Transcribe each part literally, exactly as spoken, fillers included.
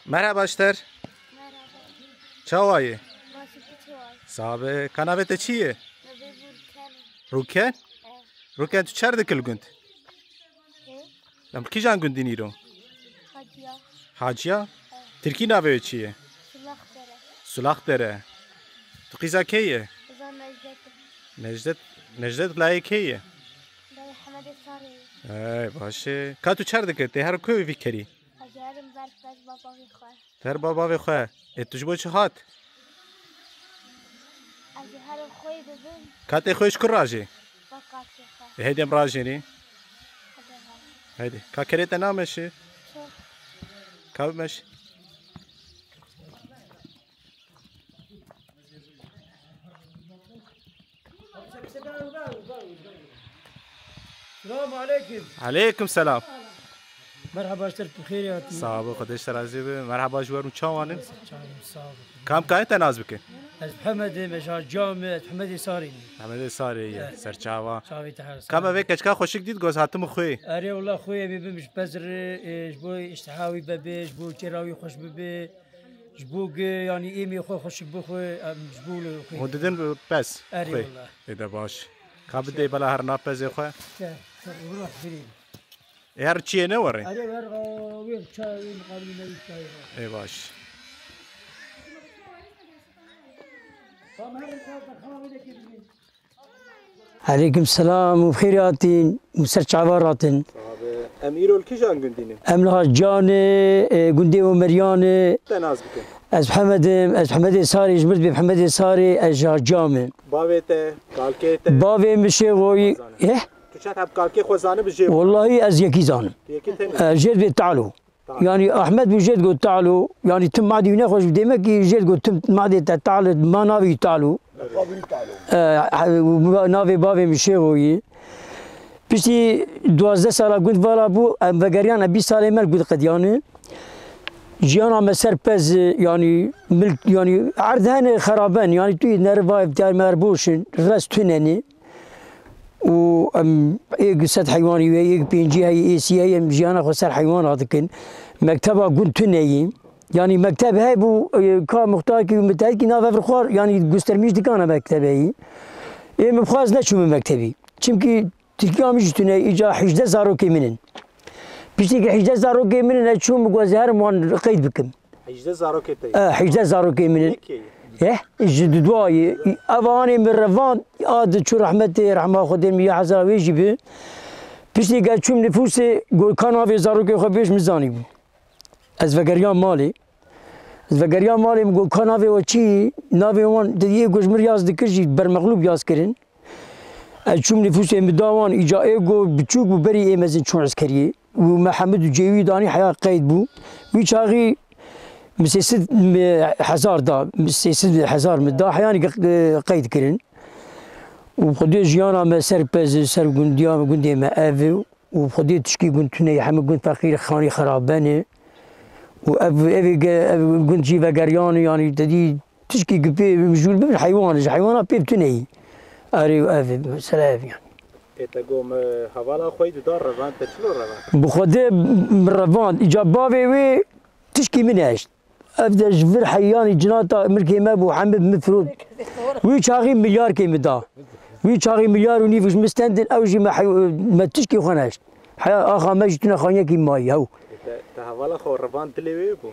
Merhaba ji te re. Merhaba. Çawa yî? Baş û çawa yî? Sabe. Ka navê te çi ye? Navê Rûken. Rûken? E. Rûken, tu çer dikî li gund? He? Em li kîjan gundî nîro? Haciya. Haciya? E. Tirkî navê wê çi ye? Sulaxdere. Sulaxdere. Tu qîza kê ye? Qîza Necdet. Necdet, Necdet layê kê ye? Layê Hemedê Sarê ye. Ey, baş e. Ka tu çer dikî? Tê her ku vî kerî? Ez ê herim ber pez bavê xwe. Te her bavê xwe. Ê, tu ji bo çi hat? Ez ê herim xwê bibim. Ka tê xwe ji ku rajê? Ba kakê xwe. Ê, hêdî em rajênî. Hadi ha. Hêdî. Ka kerê te nameşe? Çi? Ka bimeşe. Selamun aleyküm. Aleyküm selam. Merhaba, ji te re bi xêrê hatî. Sağ ol, Xwedê ji te razî be. Merhaba ji we re, çawa ne? Çawa, sağ ol. Kam kayê te nas bikin? Ez Hemedê, ez Hacî Amê, ez Hemedê Sarê. Hemedê Sarê ye, evet. Serçava. Çavê te her. Kam sağ ol. Vê keçika xweşik dît, goz hatim xwê. Erê, wela xwê bibim ji pez re, e, ji bo îştiha wî bebe, ji bo çêra wî xweş bibe. Ji bo ge, yanî êmê xwe xweşik bixwe, em ji bo li xwe. Hûn didin pez. Erê xwe. Wela. Ê de baş. Ka bidê bela her na pezê xwe. Te, te, wela xirî. Ê her çiyê ne were? Erê, her, o, wê çay, wê miqabilî ne wî çayê xwe. Ê baş. Tamam, her çay da kahve de kebî. Aleyküm selam û xêr hatin û ser çava ratin. Abi, em îro li kîjan gundî ne? Em li Hacanê, e, gundê Omeryanê. Te nas bikin. Ez Hemed im, ez Hemedê Sarê, ji mir dibê Hemedê Sarê, ez ji Hacan im. Bavê te, kalkê te? Bavê min Şêxoyî. Zane. Eh? Tu çend heb kalkê xwe zane bi jê? Wallahî ez yekî zanim. Yekî tenê? E, jê dibê Talo. Yanî Ahmed bû jê digot Talo, yanî tim madî wî nexweş bû, demek ki jê digot tim madê te Talo, ma navê wî Talo. E, navê bavê min Şêxo yî. Piştî duwazdeh sala gund vala bû, em vegeriyan, em bîst salê me li gund qediyane. Jiyana me ser pez, yanî milk, yanî erd hene xeraben, yanî tu nerva ev diyar me her boşin, res tunenî. Û em êk sed heywanî wê, êk pêncî heye, ê sî heye, em jiyana xwe ser heywana dikin. Mekteba gund tune yî. Yanî mekteb hebû, e, ka muxtarkî û mitehedkî nav vir xwar, yanî gustermîş dikana mektebê yî. Ê min xwaz neçûme mektebî. Çimkî Tirkiya min jî tune, îca hejdeh zarokê min in. Piştî ki hejdeh zarokê min in, ez çûm, min got ez ê herim wan qeyd bikim. Hejdeh zarokê te ye? E, hejdeh zarokê min in. Yekê ye? Eh, ji dudwa ye. Ev anê min revand, a di çû rehmetê, rehma Xwedê min ya hezara wê jî bi. Piştî ke çûm nifûsê, got ka navê zarokê xwe bêj, min zanîbû. Ez vegeriyam malê. Ez vegeriyam malê, min got ka navê we çi? Navê wan di yê ku ji mir yaz dikir jî bermexlûb yaz kirin. Ez çûm nifûsê min da wan, îca ê ku biçûk bû, berî ê mezin çûn eskeriyê. Û me Hemid û Cêwî danî heya qeyd bû. Wî çaxî min sê sed hezar da, min sê sed hezar min da, heyanî qeyd kirin. Û Xwedê jiyana me ser pez, ser gundiya, gundê me ev e. Û Xwedê tişkî gund tune ye, hemî gund feqîr, xanî xeraben e. Û ev, ev, ev gund jî vegeriyan e, yanî te dî tişkî ki pê mijûl bibin heywan e, ji heywana pê tune yî. Erê û ev e, mesela ev yanî. Ê te got, me hevala xwe yî dida revand, te çilo revand? Bi Xwedê min revand. Îca bavê wê tişkî min eşt. Ev de ji vir heyanî cinata mirkê me bû, hemî bi min firot. Wî çaxî milyarkê min da. Wî çaxî milyar û nîv ji min stendin, ew jî me hey-, me tişkî xwe neşt. Heya axa me jî tune xaniyekî mayî, hew. Te, te hevala xwe revan dilê wê bû?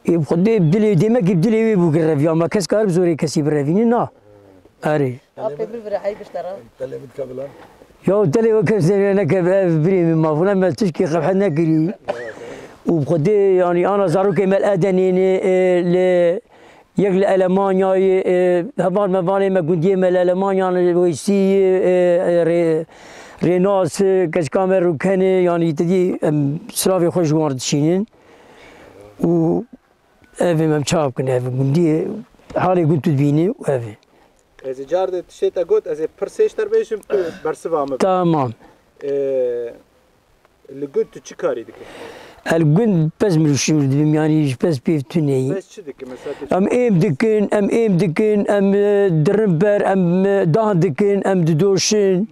Ê, bi Xwedê dilê, demek ki dilê wê bû ki reviya me. Kes karib zorê kesî birevînî, na. Erê. Apê min vira hey biştera. Telê min dike bila. Ya telê we kes neke, ev birê min mafûna me tişkî qebhet nekirî. Û bi Xwedê, yanî ana zarokê me li Edenê ne, e, li yek li Elemanyayê, e, heval mevanê me gundiyê me li Elemanya ne, Weysî, e, e, Rê-, Rênas, e, keçika me Rûkenê, yanî te dî em silavê xwe ji wan re dişînin. Û Ev ê em çawa bikin, ev gundî, halê gund tu dibînî û ev ê. Ez ê car de tiştê te got, ez ê pirsê ji te re bêjim, tu bersiva min bide. Tamam. Ee, li gund tu çi karî dikî? Ez li gund pez mirûşî dibim, yanî ji pez pêv tune yî. Pez çi dike? Mesela tu... Em êm dikin, em êm dikin, em, e, dirin ber, em, e, dan dikin, em didoşin.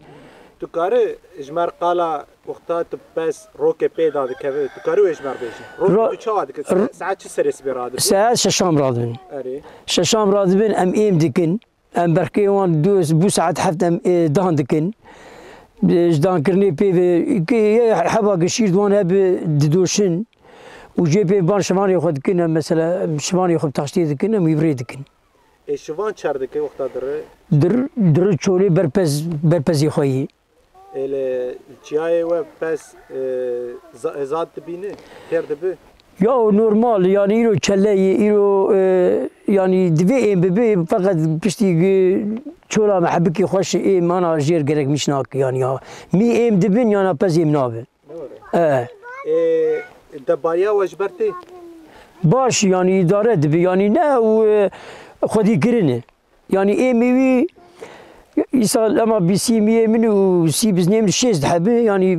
Tu karî ji me re qala Wexta tu pez rokê pê dadikeve, tu karî wê ji me re bêjî. Rokê Ro-, tu çawa dikî? ro-, Se-, saet çi serê sibê radibî? Saet şeşan radibin. Erê. Şeşan radibin, em êm dikin. Em berxê wan du, bû saet heft em, e, dan dikin. E, ji dankirinê pê ve, ke-, ye heba gişîr di wan hebe didoşin. Û jê pê ban şivanê xwe dikin, em mesela şivanê xwe bi taştê dikin, em wî bi rê dikin. Ê, şivan çer dike wexta dire? Dir, dir çolê berpez, berpezê xwe yî. Ê, li çiyayê we pez, e, za-, zad dibîne? Têr dibi? Ya, o normal, yani îro çeleyê, îro, e, yani divê êm bibe, feqet piştî, e, çola me hebikê xweş êm ana jêr gerek miş nak, yani ya. Mî êm dibin, yana pez êm nabe. Doğru. E. Ê, debariya we ji ber tê? Baş, yani îdare dibe, yani ne û, e, xwedî kirine. Yani êmî wî îsal ema bîsîmiyê min û sî biznê min şêst hebe, yani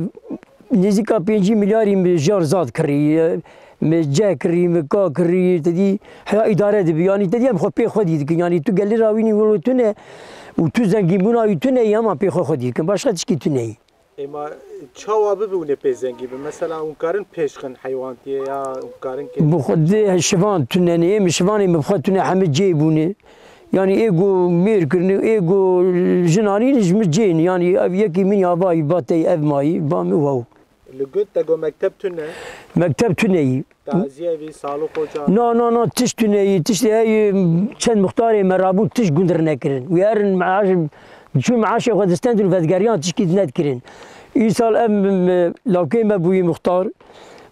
nêzîka pêncî milyarî min jar zad kirî, min ceh kirî, min ka kirî, te dî heya îdare dibe. Yani te dî em xwe pê xwedî dikin. Yani tu gelî rawînî wilo tune û tu zengînbûna wî tune, ema pê xwe xwedî dikin. Başqa tişkî tune yî. Ema çawa bibe hûn ê pê zengîn bin? Mesela hûn karin pêşxin heywantiyê ya hûn karin kê? Bi xwedê şivan tune ne, ê min şivanê min bi xwe tune hemî cê bûne. Yani ê ku mêr kirine, ê ku jin anîne ji min cê ne. Yani ev yekî min ya vayî ba tey ev mayî, ba min wow. Li gund te got mekteb tune? Mekteb tune yî. Taziyevî, sağlık ocağı. Na, na, na, tişt tune yî, tiştê heyî, çend muxtarê me rabûn, tişt gund rine kirin. Wî herin meaş, çûn meaşê xwe distendin û vedigeryan tişkî di nedikirin. Îsal em, em, lawkê me bûyî muxtar.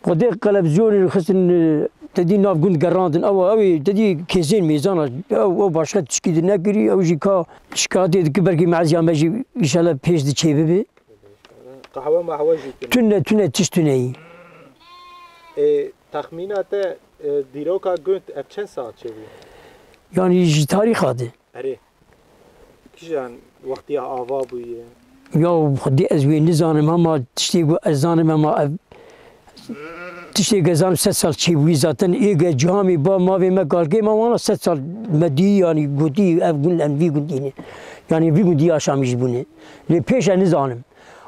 Xwedê qelebizyonê xistin, e, te dî nav gund gerandin. Ew, ew ê te dî kêzên mêzana. Ew, ew başqa tişkî di nekirî. Ew jî ka şikayetê dikir, belkî meziya me jî îşellah pêş di çêbibe. Qehwe mehwe jî tune. Tune, tune, tişt tune yî. Ê, texmîna te, e, dîroka gund ev çend sal çêbû? Yani ji tarîxa de. Erê. Kîjan wextiya ava bûye? Ya Xwedê ez wê nizanim, hema tiştê ku ez zanim, hema ev tiştê ku ez zanim sed sal çêbûyî zaten. Ê ku ez cihamî ba mavê me kalkê me wana sed sal me dî, yani gotî ev gund em vî gundî ne. Yani vî gundî yaşamîş bûne. Lê pêş ez nizanim.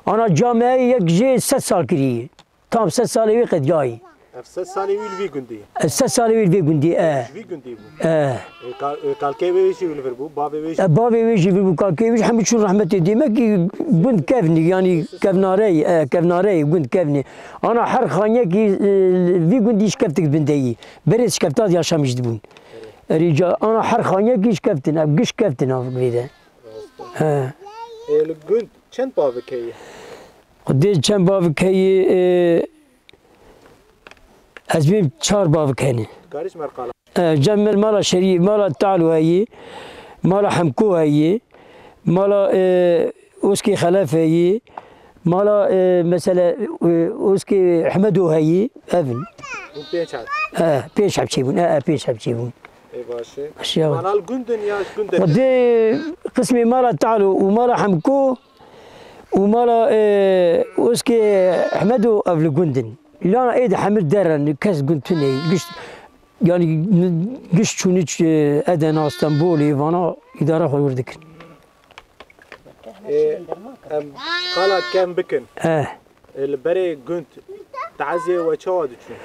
Ana cameye yek jê sed sal kirî. Tam sed salê wî qediyayî. Ev sed salê wî li vî gundî? E, sed salê wî li vê gundî, e. Ji vî gundî bû? E. E, ka-, e, kalkê wê jî li vir bû, bavê wê jî? E, bavê wê jî vir bû, kalkê wê jî hemû çûn rehmetê. Demek ki gund kevnî, yani kevnareyî, e, kevnareyî gund kevnî. Ana her xanyekî, e, vî gundî şkeftik bin deyî. Berê şkefta yaşamîş dibûn. Erîca ana her xanyekî şkeftin, ev giş keftin av vê de. He. Ê, li gund çend bavik heye? Xwedê çend bavik heye, e, ez bêm çar bavik hene. Karî ji me re qala. E, cem min mala Şerî, mala Talo heye, mala Hemko heye, mala, e, Oskê Xelef heye, mala, e, mesela, e, Oskê Ehmedo heye, ev in. Hûn pênc heb? E, pênc heb çêbûn, e, e, pênc heb çêbûn. Ê, baş e. Baş e, ya. Mala li gund in ya ji gund derê? Xwedê qismê mala Talo û mala Hemko û mala, e, Oskê Ehmedo ev li gund in. Lana ê di hemir derin, kes gund tune, giş, yani giş çûnî, e, Edena, Stenbolê, vana îdara xwe wir dikin. Ê, em qala kem bikin. Eh. Ê, li berê gund teeziyê we çawa diçûn?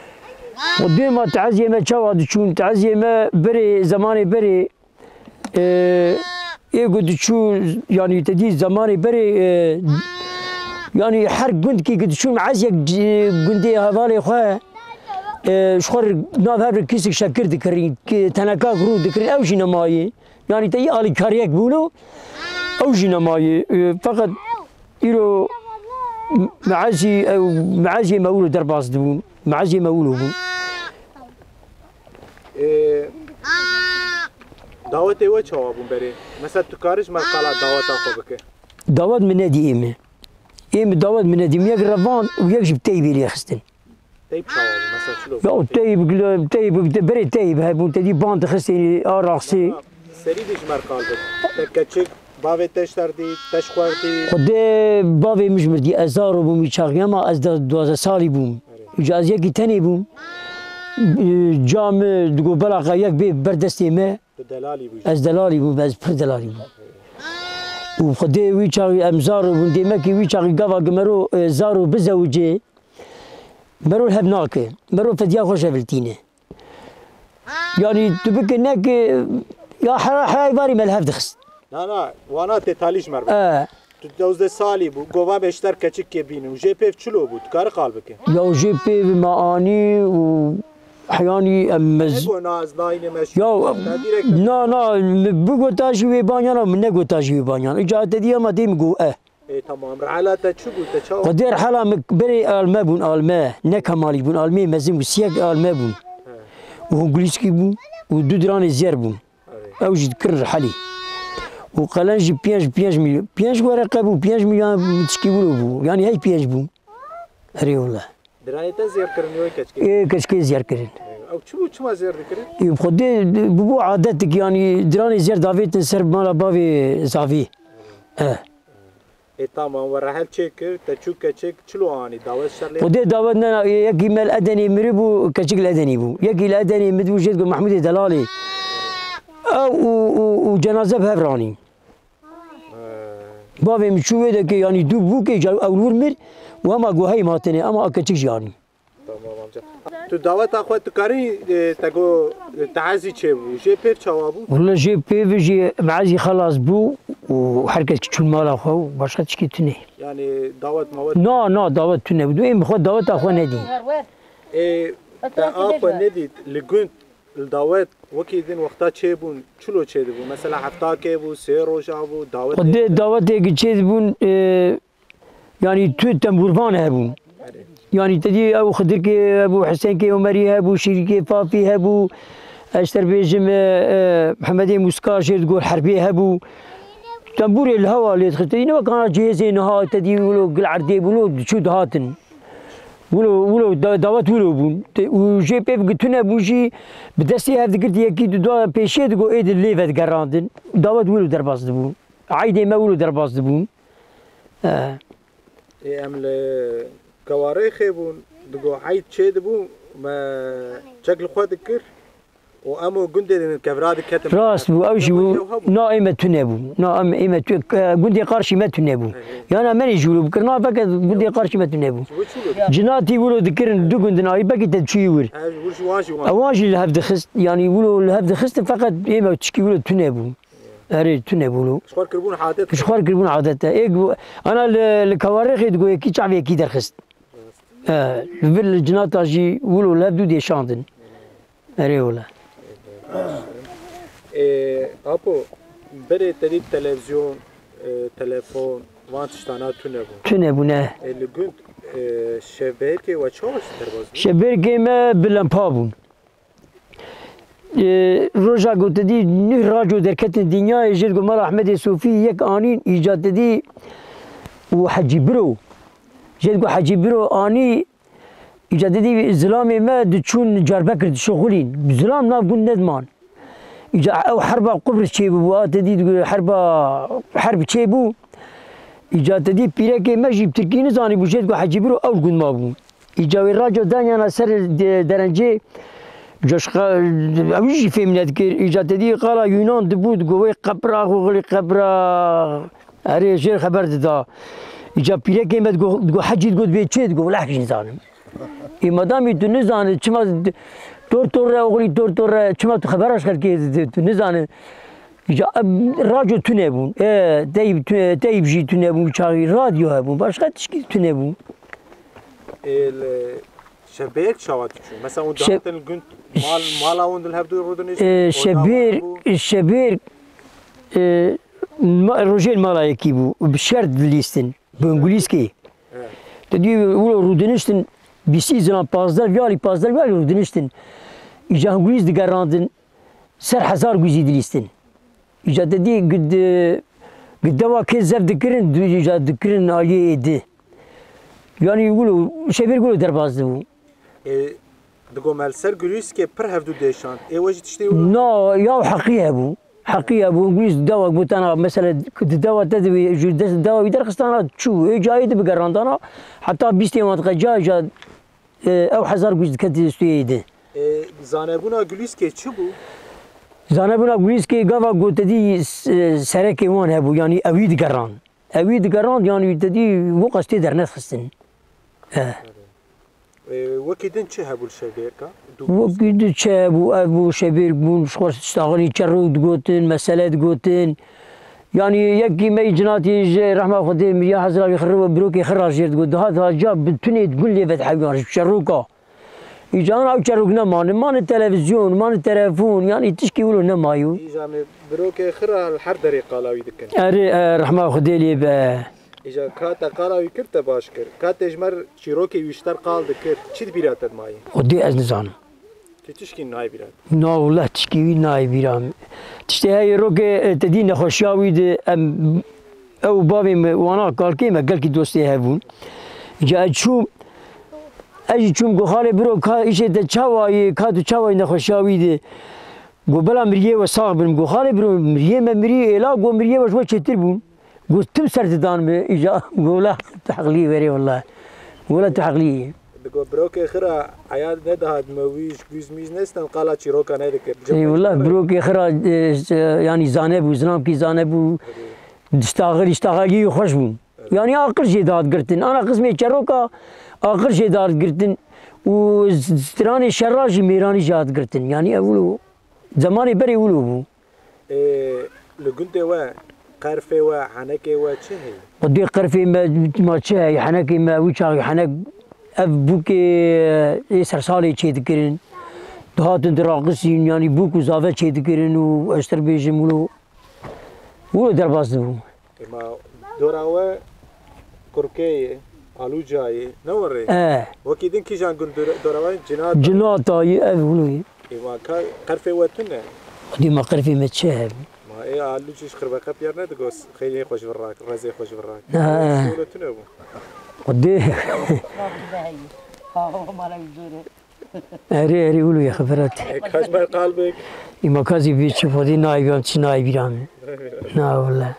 Û dêma teeziyê me çawa diçûn? Teeziyê me berê, zemanê berê, e, ê ku diçû, yani te dî zemanê berê, e, yani her gundkî ku diçûn meeziyek, e, gundê hevalê xwe, e, ji xwe re nav hev re kîsik şekir dikirin, ki tenekak rû dikirin, ew jî nemayê. Yani te yî alîkariyek bûno, ew jî nemayê. E, feqet îro meezî, ew, meeziyê me wilo derbas dibûn. Meeziyê me wilo bûn. E, dawetê we çawa bûn berê? Mesela tu karî ji me qala daweta xwe bike? Dawet min nedî ê me. Ê me dawet min nedî. Min yek revan û yek jî bi teyîbê lê xistin. Teyb çawa bû? Mesela çilo? Ya o teyb, teyb, berê teyb hebûn, te dî ban dixistînî, a raxsî. Serî dî ji me re qal bik. Te keçik, bavê te ji te re dî, te ji xwe re dî? Xwedê bavê min ji min re dî, ez zaro bûm wî çaxî, ema ez de duwazdeh salî bûm. Erê. Îca ez yekî tenê bûm. Ca min digot belaqa yek bê ber destê me. Tu delalî bû jî? Ez delalî bûm, ez pir delalî bûm. Û xwedê wî çaxî em zaro bûn, dêmekî wî çaxî gava gi mero, e, zaro bizewicê, mero li hev nake. Mero fediya xwe şeviltîne. Yanî tu bike neke, ya hera, herayê varî me li hev dixist. Na, na, wana tê talî ji me re. E. Tu dozdeh salî bû, gova me ji ter keçikê bînin û jê pêv çilo bû, tu karî qal bike. Ya jê pêv me anî û heyanî em mez- Ego naz, nayîne me şu- Ya, Te direkt na, na, min bigota jî wê banyana, min negota jî wê banyana. Îca te dî ama dê min got, eh. Ê, tamam. Rehala te çi bû? Te çawa? Xwedê rehala min berê alme bûn, alme. Ne kemalî bûn, almeyê mezin bû, siyek alme bûn. He. Û hungulîskî bû û du diranê zêr bûn. Erê. Ew jî dikir rehelî. Û qelen jî pênc, pênc milyon, pênc wereqe bû, pênc milyon tişkî wilo bû. Yanî hey pênc bû. Erê wele. Diranê te zêr kirin, yoy keçikê? Ê, keçikê zêr kirin. Ew çi bû, çima zêr dikirin? Ê, xwedê bûbû adetik, yanî diranê zêr davêtin ser mala bavê zavî. E. Ê, tamam, we rehel çê kir, te çû keçik, çilo anî, dawet ser lê? Xwedê dawet ne, yekî me li Edenê mirî bû, keçik li Edenê bû. Yekî li Edenê mi dibû, jê digo Mehmûdê Delalê. Ew û, û, û cenaze bi hev ranî. He. Bavê min çû wê de ke, yanî dû bû ke, ca ew li wir mir, û hema go heyim hatine, ama a keçik jî anî. Tamam amca. Tu daweta xwe tu karî, e, te go, e, teezî çêbû. Jê pêv çawa bû? Wele jê pêv jî meezî xelas bû û her kes çûn mala xwe û başqa tişkî tune. Yanî dawet mawet? Na, na, dawet tune bû. Êm xwe daweta xwe nedî. Ê, te a xwe nedît li gund, li dawet wekî din wexta çêbûn, çilo çêdibû? Mesela heftakê bû, sê roja bû, dawet. Xwedê dawetê ki çêdibûn, e, Yanî tu tembûrvan hebû. Yanî te dî ew Xidirkê hebû, Hisenkê Omerî hebû, Şîrîkê Fafî hebû, ez ji te re bêjim, e, e, Mihemedê Mûska jê digot Herbê hebû. Tembûrê li hewa lê dixist. Te dî ne wek ana cihêzê niha te dî wilo gil erdê bû, wilo diçû dihatin. Wilo, wilo da-, dawet wilo bûn. Te, û jê pêv gi tune bû jî bi destê hev digirtî yekî di dua pêşiyê digot ê di lê vedigerandin. Dawet wilo derbas dibûn. Eydê me wilo derbas dibûn. E. Ê, em li Kewarêxê bûn, digo eyd çê dibû, me çek li xwe dikir û em û gundê din kevra diketin. Rast bû, ew jî bû. Ew hebû. Na, ê me tune bû. Na, em, ê me tu-, e, gundê qarşî me tune bû. He, he. Yana me jî wilo bikir, na veke gundê qarşî me tune bû. Ji bo çi wilo? Cinatî wilo dikirin, du gundin ayî, belkî te çûyî wir. He, wir ji wan jî wan. Ewan jî li hev dixist, yanî wilo li hev dixistin, feqet ê me tişkî wilo tune bû. Erê, tune bû lo. Ji xwe kiribûn adet. Ji xwe kiribûn adet e. Ê, gu-, ana li, li Kewarêxê digo yekî çavê yekî derxist. E, li vir li cinata jî wilo li hev dû dêşandin. Erê wele. Ê, Apo, berê te dî televizyon, e, telefon, van tiştana tune bûn. Tune bûn, e. Ê, li gund, e, şevbêrkê we çawa derbas bûn? Şevbêrkê me bi lempa bûn. E, roja ku te dî nûh raco derketin dinyayê, jê digo mala Ehmedê Sofî yek anîn, îca te dî û Hecî Biro. Jê digo Hecî Biro anî, îca te dî zilamê me diçûn Carbekir dişixulîn. Zilam nav gund nediman. Îca ew herba Qubris çêbûbû, a te dî digo herba herb çêbû. Îca te dî pîrekê me jî bi tirkî nizanîbû, jê digo Hecî Biro ew li gund mabû. Îca wê raco danyana ser de-, derencê, coşqa, ew jî fêm nedikir. Îca te dî qala Yunan dibû, digo wê qebra, xwe xilî qebra. Erê, jêr xeber dida. Îca pîrekê me digo, digo Hecî, digo dibê çê, digo wela jî nizanim. Ê madamî tu nizanî, çima d-, tor tor re, oxirî tor tor re, çima tu xebera ji xelkê didî, tu nizanî. Îca, em, raco tune bûn. E, teyb tu-, teyb jî tune bûn, çaxî radyo hebûn, başqa tişkî tune bûn. Ê, li şevbêrk çawa diçûn? Mesela, hûn Şe-, dihatin li gund, mal, mala hûn di li hevdû rûdinişt? E, oda şevbêrk, hebû? Şevbêrk, e, ma-, rojên mala yekî bû, bi şert dilîstin, bi hingulîskê. Evet. Te dî wilo rûdiniştin, bîstî zilam, pazdeh vialî, pazdeh vialî rûdiniştin. Îca hingulîs digerandin, ser hezar guzî dilîstin. Îca te dî gi-, di-, gi dewa kê zev dikirin, du-, îca dikirin aliyê ê di. Yanî wilo, şevbêrk wilo derbas dibû. Ê, digo me li ser gulîskê pir hevdû dêşand. Ê we jî tiştê wilo? Na, ya heqî hebû. Heqî hebû. Gulîs dewa gotana, mesela, di dewa te de wî, ji dest dewa wî derxistana çû. Ê cayê de bigerandana, heta bîstê mantiqe ca, ca, e, ew hezar gulîs diketî stûyê de. E, zanebûna gulîskê çi bû? Zanebûna Gurîskê gava ku te dî s-, serekê wan hebû, yanî ewî digerand. Ewî digerand, yanî te dî wek ez tê dernexistin. Eh. Ê, wekî din çi hebû li Şevbêrka? Wekî din çi hebû, ev bû Şevbêrk bûn, ji xwe tiştaxinî çerok digotin, mesele digotin. Yanî yekî me yî cinatî ji rehma Xwedê miriya hezra wî xirri birokê xira jêr digot. Dihat dihat ca bi tunê di gund lê vedihewîyan ji çeroka. Îca ana ew çerok nemane, mane televîzyon, mane telefon, yanî tişkî wilo nemayo. Îca me birokê xira li her derê qala wî dikin. Erê, e, rehma Xwedê lê be. Îca ka te qala wî kir te baş kir. Ka te ji me re çîrokê wî ji te re qal dikir, çi di bîra te dimayî? Xwedê ez nizanim. Tu tişkî nayê bîra te? Na, wele tişkî wî nayê bîra min. Tiştê heye rokê, e, te dî nexweşiya wî di em, ew bavê me, wana kalkê me gelkî dostê hev bûn. Îca ez çûm, ez jî çûm got, "Xalê biro, ka îşê te çawa ye, ka tu çawa yî nexweşiya wî di?" Got, "Bela miriyê we sax bin." Got, "Xalê biro, miriyê me mirî êla." Got, "Miriyê we ji we çêtir bûn." Got, "Tim ser didan mi?" Îca got, "Wela tu heqlî yî werê wela. Wela tu heqlî yî." Digot, "Birokê xira eya nedihat me wî ji gûz mîz nestan qala çîroka nedikir." Ê, wela birokê xira, e, yanî zane bû, zinamkî zane bû. Diştaxir, diştaxagî xweş bûn. Yanî aqil jê dihat girtin. Ana qismê çeroka aqil jê dihat girtin. Û z-, stranê şera jî mêranî jê hat girtin. Yanî ev wilo zemanê berê wilo bû. Ê, li gundê we, qerfê we, henekê we çi heye? Xwedê qerfê me, ma çi heye, henekê me, wî çaxî henek, ev bûkê, ê sersalê çêdikirin. Dihatin diraqisîn, yanî bûk û zave çêdikirin û ez te bêjim wilo, wilo derbas dibû. Ema dora we kurkê ye, alûca ye, ne were? E. Wekî din kîjan gund dora, dora we? Cinata. Cinata ye, ev hûn ye. Ema ka qerfê we tune? Xwedî ma qerfê me çi hebî? Ma ê alûcî ji xirbeqe piyar ne digos, xeylê xwe ji vir rak, rezê xwe ji vir rak. Ha. Şûle tune bû. Xwedê. Ha, mala wî zor e. Erê, erê, wilo ye xeberat. E, kaç mer qal bik? Îma kazî bî çi xwedî nayê bîran, çi nayê bîran. Na wele.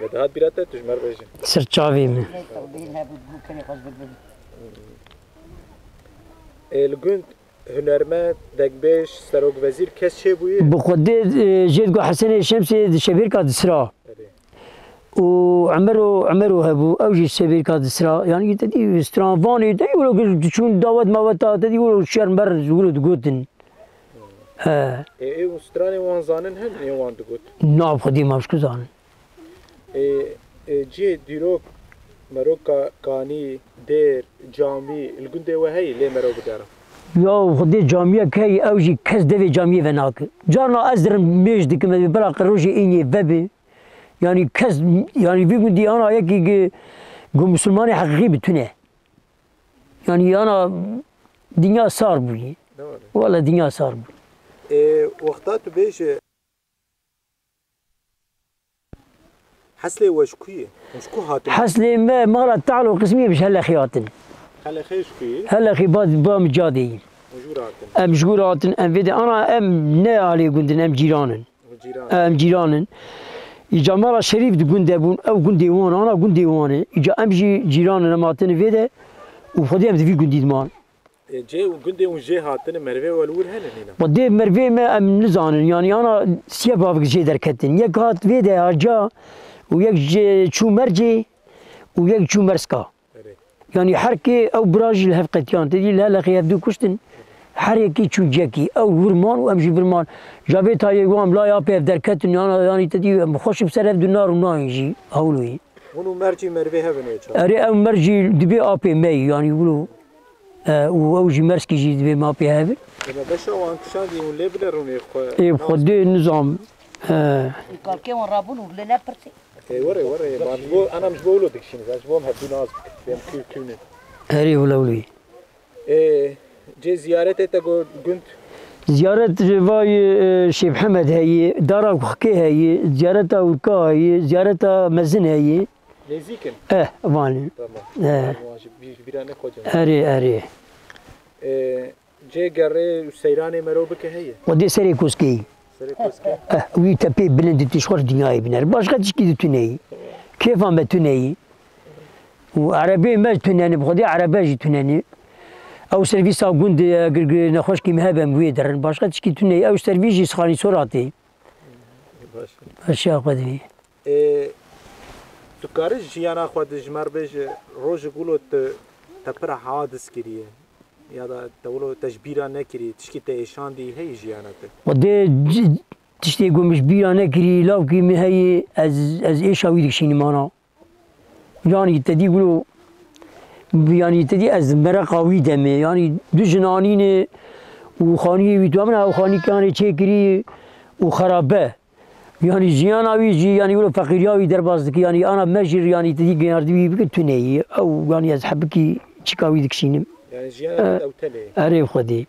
Me dihat bîra te, tu ji me re bêje. Ser çavê min. Ê, li gund hunermend, dekbêj, serokvezîr kes çêbûye? Bi xwedê, e, jê digot Hesenê Şemsê di Şevêrka disira. Erê. Û Emero, Emero hebû, ew jî Şevêrka disira. Yanî te dî stranvanê te wilo diçûn dawet maweta, te dî wilo şer mer wilo digotin. He. Ê, ê, û stranê wan zanin hebin, ê wan digot? Na, bi xwedî ma ji ku zanin. Ê, ê, cihê dîrok, meroka kanî, dêr, camî, li gundê we heye, lê mero bigera? Ya, xwedê camiyek heye, ew jî kes devê camiyê venake. Carna ez dirim mêj dikim, ez bira qe rojê înê vebe. Yanî kes, yanî vî gundî ana yekî gi, gu misilmanê heqîqî bi tune. Yanî ana dinya sar bûyî. Doğru. Wele dinya sar bûyî. Ê, wexta tu bêje, Heslê we ji ku ye? Hûn ji ku hatin? Heslê me mala Talo qismî bi ji Helexê hatin. Helexê ji ku ye? Helexê ba, ba Micadê yî. Hûn ji wir hatin? Em ji wir hatin, em vê de ana em ne alê gund in, em cîran in. Hûn cîran in? Em cîran in. Îca mala Şerîf di gund de bûn, ew gundê wan, ana gundê wan e. Îca em jî cîran in, em hatine vê de û xwedê em di vî gundî diman. E, cê û gundê hûn jê hatine, merivê we li wir hene nîna? Xwedê merivê me em nizanin, yanî ana siyê bavik jê derketin. Yek hat vê de haca û yek jê çû mercê û yek çû merska. Erê. Yanî her kê ew bira jî li hev qetiyan. Te dî li Helexê hevdu kuştin. Her yekî çû cekî. Ew wir man û em jî vir man. Ja vê tayê wan bila ya pê ev derketin, yana, yanî te dî em xweş bi ser ev du nar û nayên jî. Hewlo yî. Hûn û mercî merivê hev in wê çaxê? Erê, ew mercî dibê apê me yî, yanî wilo. E, û ew jî merskî jî divê ma pê hevin. Ema beşa wan kişandî hûn lê bine rûnê xwe. Ê, xwedê nizam. E. Kalkê wan rabûn û lê ne pirtê. Ê, were, were, ma ji bo, anam ji bo wilo dikişîne, ji bo em hevdû nas bikin, em kû kû ne. Erê, wilo wilo. Ê, cê ziyaretê te got gund? Ziyaret vay, e, Şêx Hemed heye, dara Xikê heye, ziyareta Wika heye, ziyareta Mezin heye. Nêzîk in? Eh, van in. Tamam. Eh. Wan ji bî-, bîra nexwecin. Erê, erê. Ê, cê gerê û seyranê mero bike heye? Xwedê serê koskeyî. Serê koskê? Eh, wî tepê bilind û tişt xwe dinyayê biner. Başqa tişkî di tuneyî. Kêfa me tuneyî. Û erebê me tunenî, bi xwedê erebe jî tunenî. Ew servîsa gund, e, gir, gir, nexweşkî me hebe em wê derin. Başqa tişkî tune ye. Ew servîs jî Sixanî Soratê. Baş. Baş ya xwe divî. Ê, tu karî jiyana xwe di ji me re bêje, rojek wilo tu, te pir hadis kiriye? Ya da te wilo te ji bîra nekirî, tişkî te êşandî heyî jiyana te? Xwedê ci-, tiştê ku min ji bîra nekirî, lawkî min heyî, ez, ez êşa wî dikişînim ana. Yanî te dî wilo, yanî te dî ez mereqa wî demê. Yanî du jin anîne û xaniyê wî tu amina ew xanî kanê çêkirî û xerabe. Yanî jiyana wî jî, yanî wilo feqîriya wî derbas dike. Yanî ana mejir, yanî te dî geyardî wî bike tune ye. Ew, yanî ez hebikî çika wî dikişînim. Yani jiyana E, ew tenê. Erê Xwedê.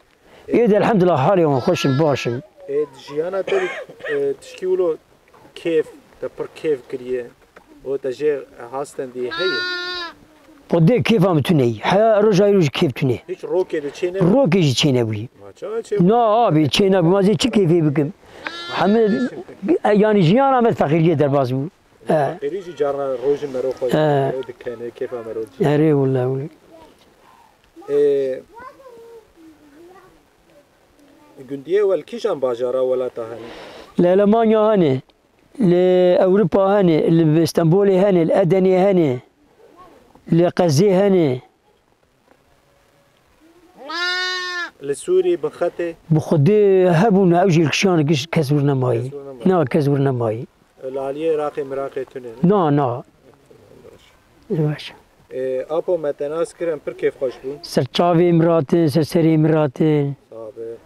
Ê de elhamdulillah halê wan xweş in, baş in. Ê, jiyana te, e, tişkî wilo kêf, te pir kêf kiriye. O te jê hasten dî heye. Xwedê kêfa min tune ye. Heya roja îro jî kêf tune. Hiç rokê de çê ne? Rokê jî çê nebûyî. Ma çawa çê? Na abi, çê nebû. Ma zê çi kêfê bikim? Heme, e, yanî jiyana me feqîriyê derbas bû. E. Feqîrî jî carna rojin mero xwe E. Mero dikene, kêfa mero dikene. Erê wile, wile. Ê, gundiyê wel kîjan bajara welata hene? Li Elemanya hene, li Ewropa hene, li Stenbolê hene, li Edenê hene, li Qezê hene. Li Sûrî, Binxetê? Bi Xwedê hebûn, ew jî li kişan kes wir nemayî. Kes wir nemayî. Na, kes wir nemayî. Li aliyê Iraqê, Miraqê tune ne? Na, na. Baş. Baş. Ê, apo me te nas kirin, pir kêfxweş bû. Ser çavê min ratin, ser serê min ratin. Sabe.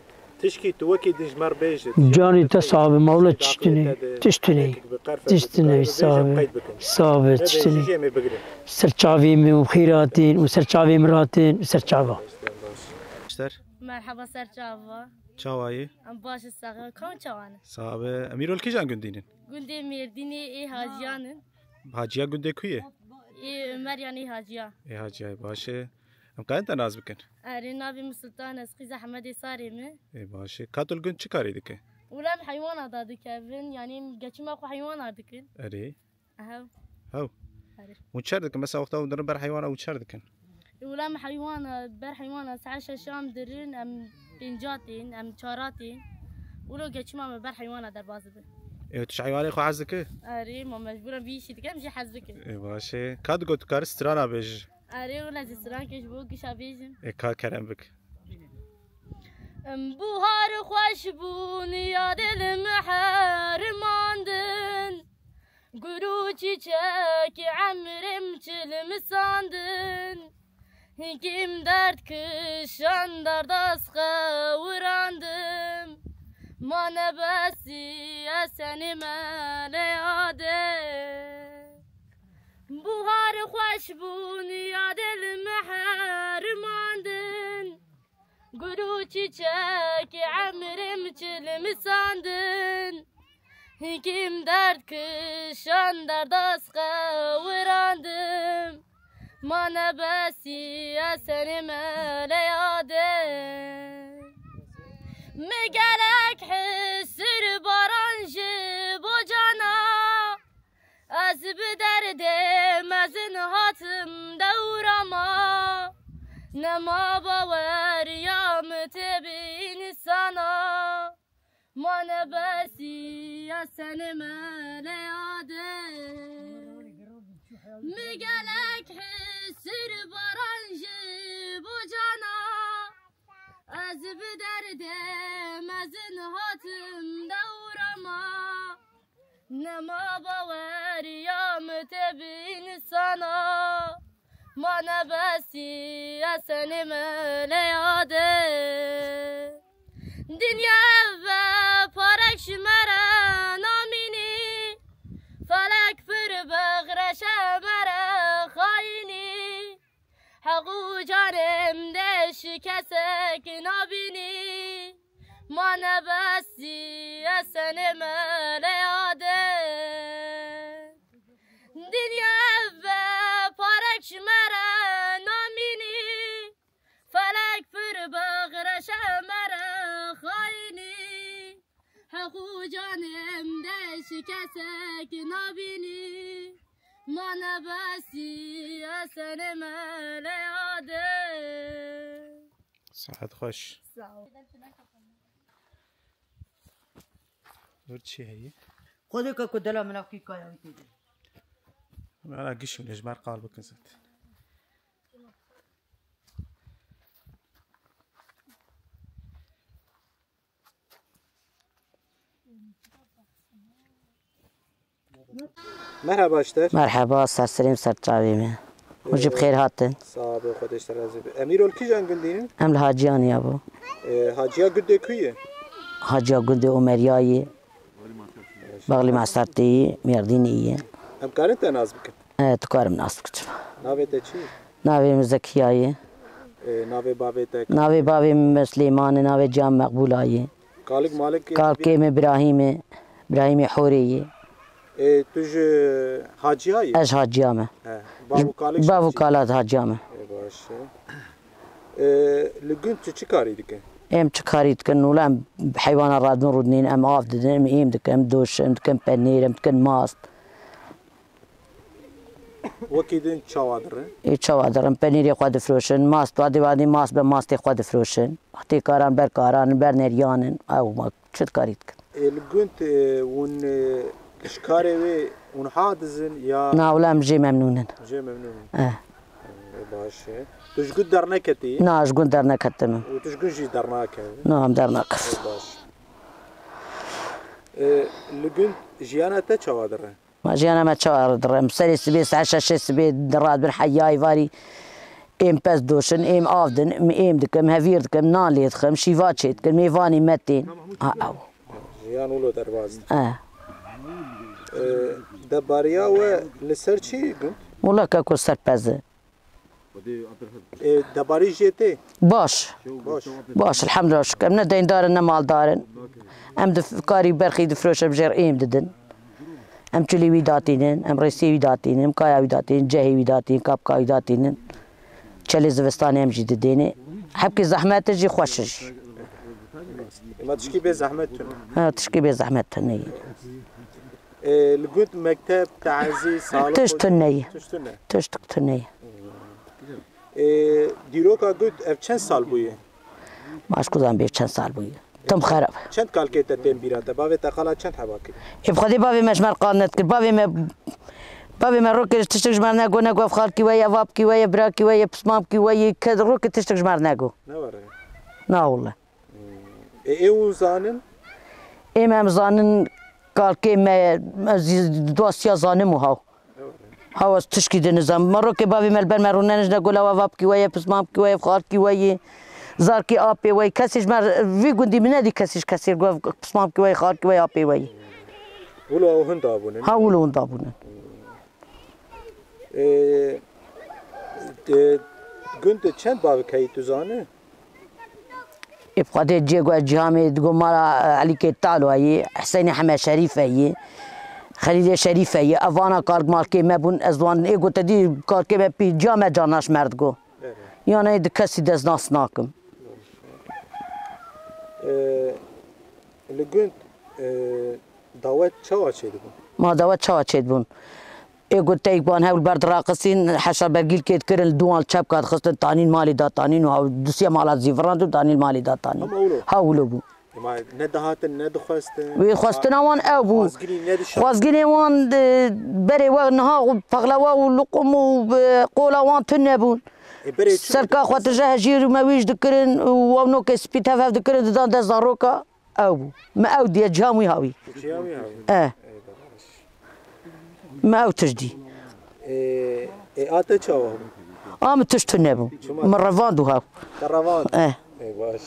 Tişkî tu wekî dijmer bêjit. Canê te sabe, mawle tiştine, tiştine. Tiştine, sabe. Sabe, tiştine. Ser çavê min û xêratin û ser çavê min ratin û ser çava. Merhaba ser çava. Çawayî? Em baş sax. Kam çawane? Sabe. Em îro li kîjan gundînin? Gundê Mêrdînê ê Haciyan in. Haciya gundê ku ye? Ê Ömer yanî Haciya. Ê Haciya, baş e. Em karin te nas bikin? Erê, navê min Sultan, ez qîza Hemedê Sarê me. Ê, baş e. Ka tu li gund çi karî dike? Wila em heywana da dikevin, yanî geçima xwe heywana dikin. Erê. Ehew. Hew. Erê. Hûn çer dikin? Mesela wexta hûn dirin ber heywana hûn çer dikin? Wila em heywana, ber heywana saet şeşan dirin, em pênca tên, em çara tên. Wilo geçima me ber heywana derbas dibe. Ê, tu ji heywanê xwe hez dike? Erê, ma mecbûr em vî işî dikin, em jî hez bikin. Ê, baş e. Ka digot tu karî strana bêjî? Erê, wila ez strankê ji bo gişa bêjim. Ê, ka kerem bik. Em buhar xweş bûn, ya dil me herimandin. Gul û çîçek emrê min çil misandin. Hingî min derd kişand, darda ez xewirandim. Ma nebesî ez tenê me lê yadê. Buhar xweş bûn, ya dil me herimandin. Gul û çîçekî emrê min çil misandin. Hingî min derd kişand, darda ez xewirandim. Ma nebesî ez tenê me lê yadê. Min gelek hisir baran ji bo cana. Ez bi derdê mezin hatim dewra ma. Nema baweriya min tê bi însana. Ma nebesî ez tenê me lê yadê. Min gelek hisir baran ji bo cana. Ez bi derdê mezin hatim dewra ma. Nema baweriya min tê bi însana. Ma nebesî ez tenê me lê yadê. Dinya ev e, parek ji me re namînî. Felek pir bixreşe me re xayînî. Heq û canê min dê şikestek nabînî. Ma nebesî ez tenê me lê yadê. Dinya ev e, parek ji me re namînî. Felek pir bixreşe me re xayînî. Heq û canê min dê şikestek nabînî. Ma nebesî ez tenê me lê yadê. Saet xweş. Sağ ol. Dur çi heye? Xwedê ka ku dela min ev kî kaya wî tê de. Ana giş û ji ber qal bikin zaten. Merhaba ji te. Merheba, ser serê min, ser çavê min. Hûn jî bi xêr hatin. Sağ ol, Xwedê ji te razî be. Em îro li kîjan gundî ne? Em li Haciyanê ya bû. Ee, Haciya gundê ku ye? Haciya gundê Omeriyayê. Baxlî Mesartê yî, Mêrdînê yî. Em karin te nas bikin? E, tu karim nas bikim. Navê te çi? Navê min Zekiya ye. Ee, navê bavê te? Navê bavê min Silêman e, navê ciya min Meqbûla ye. Kalik malik? Kalkê min Birahîm e. Birahîmê Horê ye. Ê, tu ji Haciya yî? Ez Haciya me. He. Bav û kalik ji Bav û Haciya? Kala Haciya me. Ê, baş e. Ê, li gund tu çi karî dike? Em çi karî dikin? Wila em heywana radin rûdinên, em av didin, em êm dikin, em doşin, em dikin penêr, em dikin mast. Wekî din çawa dirin? Ê, çawa dirin? Penîrê xwe difroşin, mast, wadî wadî mast be mastê xwe difroşin. Tê karan ber karan, ber neriyan in. Ew ma çi dikarî dikin? Ê, li gund, ê, hûn, ê, ji karê wê hûn ha dizin ya? Na, wila em jê memnûn in. Jê memnûn in. Eh. Ê, baş e. Tu ji gund derneketî? Na, ji gund derneketime. Û tu ji gund jî dernakevî? Na, em dernakevin. Ê, baş. Ê, li gund jiyana te çawa dire? Ma jiyana me çawa re dire? Em serê sibê, saet şeşê sibê radibin heya êvarî êm pez doşin, êm av din, em êm dikim, hevîr dikim, nan lê dixim, şîva çê dikim, mêvanê me tên. Ha, ew. Jiyan wilo derbas. E. Ee, debariya we li ser çi gund? Wila keko ser pez e. Ê, debarî jê tê? Baş. Baş. Baş, elhamdülillah, şükür. Em ne deyndar in, ne maldar in. Em di karî berxî difroşin, em jê re êm didin. Em çilî wî datînin, em rêsiyê wî datînin, em kaya wî datînin, cehê wî datînin, kapka wî datînin. Çelê zivistanê em jî didêne. Hebkê zehmet e jî, xweş e jî. Ema tişkî bê zehmet tune? Ha, tişkî bê zehmet tune ye. Ê, li gund mekteb, teezî, sağlık... Tişt tune ye. Tişt tune. Tiştik tune ye. Ê, dîroka gund ev çend sal bûye? Ma ez ku zan bê çend sal bûye. Tim xerab. Çend kalkê te tên bîra te? Bavê te qala çend heba kir? Ê, bi Xwedê bavê me ji me re qal nedikir. Bavê me, bavê me rokê tiştik ji me re nego, nego ev xalkî we ye, ev apkî we ye, birakî we ye, pismamkî we ye, ke rokê tiştik ji me re nego. Ne were? Na wele. Ê, ê hûn zanin? Ê me em zanin kalkê me, ez dwasiya zanim û haw. Haw ez tişkî dinizam. Me rokê bavê me li ber me rûnenij ne gola we vapkî we ye, pismamkî we ye, xalkî we ye, zarkî apê we ye. Kesê ji me vî gundî min nedî kesê ji kesê re got pismamkî we ye, xalkî we ye, apê we ye. Wilo ew hinda bûnin? Ha, wilo hinda bûnin. Ê, ê, gund çend bavik heyî tu zanî? Ê, bi Xwedê cê ku ez cî hamê digo mala, e, Elîkê Talo yî, Hesênê Heme Şerîfe yî, Xelîlê Şerîfe yî. Ev vana kalk malkê me bûn, ez wan ê ku te dî kalkê me pî ciya me carnaş merdigo. Evet. Yanê di kesî dest nas nakim. Ee, li gund, ee, dawet çawa çêdibûn? Ma dawet çawa çêdibûn? Ê ku teyk ban hewl ber diraqisîn, heşa bergîlkê dikirin, li dû wan li çepka dixistin, tanîn malê da tanîn û hew dusiya mala zîvirand û tanîn malê da tanîn. Hema wilo? Ha wilo bû. Ema ne dihatin, ne dixwestin. Wê xwestina wan ew bû. Xwazgirî nedişa. Xwazgirê wan, e, berê we niha pexlewa û luqum û, e, qola wan tune bûn. Ê, berê çi? Serka xwe tije hejîr û mewîj dikirin û ew nokê spî tev hev dikirin, didan dest zaroka. Ew bû. Me ew diye ciham wî hawî. Ciham wî hawî. E. Ey, baş. Me ew tişt dî. Ê, ê, a te çawa bû? A min tişt tune bû. Çima? Min revand û hew. Te revand? E. Ey, baş.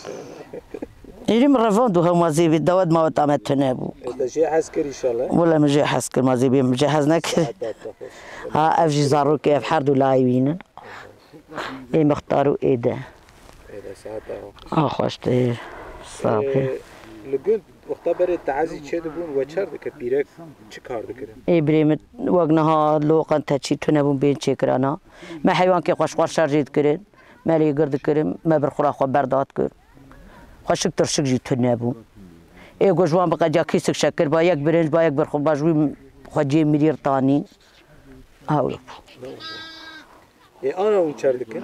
Êrî min revand û hew ma zêbê dawet mawet a me tune bû. Ê, te jê hez kir inşallah? Wele min jê hez kir, ma zêbê min jê hez nekir. Saet te xweş. Ha, ev jî zarokê ev her du layê wî ne. Ê Mixtar û ê de. Ê de saet te xweş. A xweş tê. Saxî. Ee, li gund wexta berê teezî çêdibûn we çer dikir, pîrek çi kar dikirin? Ê birê min wek niha loqan te çî tune bûn bên çêkirana. Me heywankê xweş xweş şer jê dikirin. Me lê gir dikirin. Me bir xura xwe berdat kir. Xweşik tirşik jî tune bû. Ê ku ji wan biqediya kîsik şekir ba yek birinc ba yek bir xwe ba ji wî xwe cê mirîr tanîn. Hewle bû. Ê ana hûn çer dikin?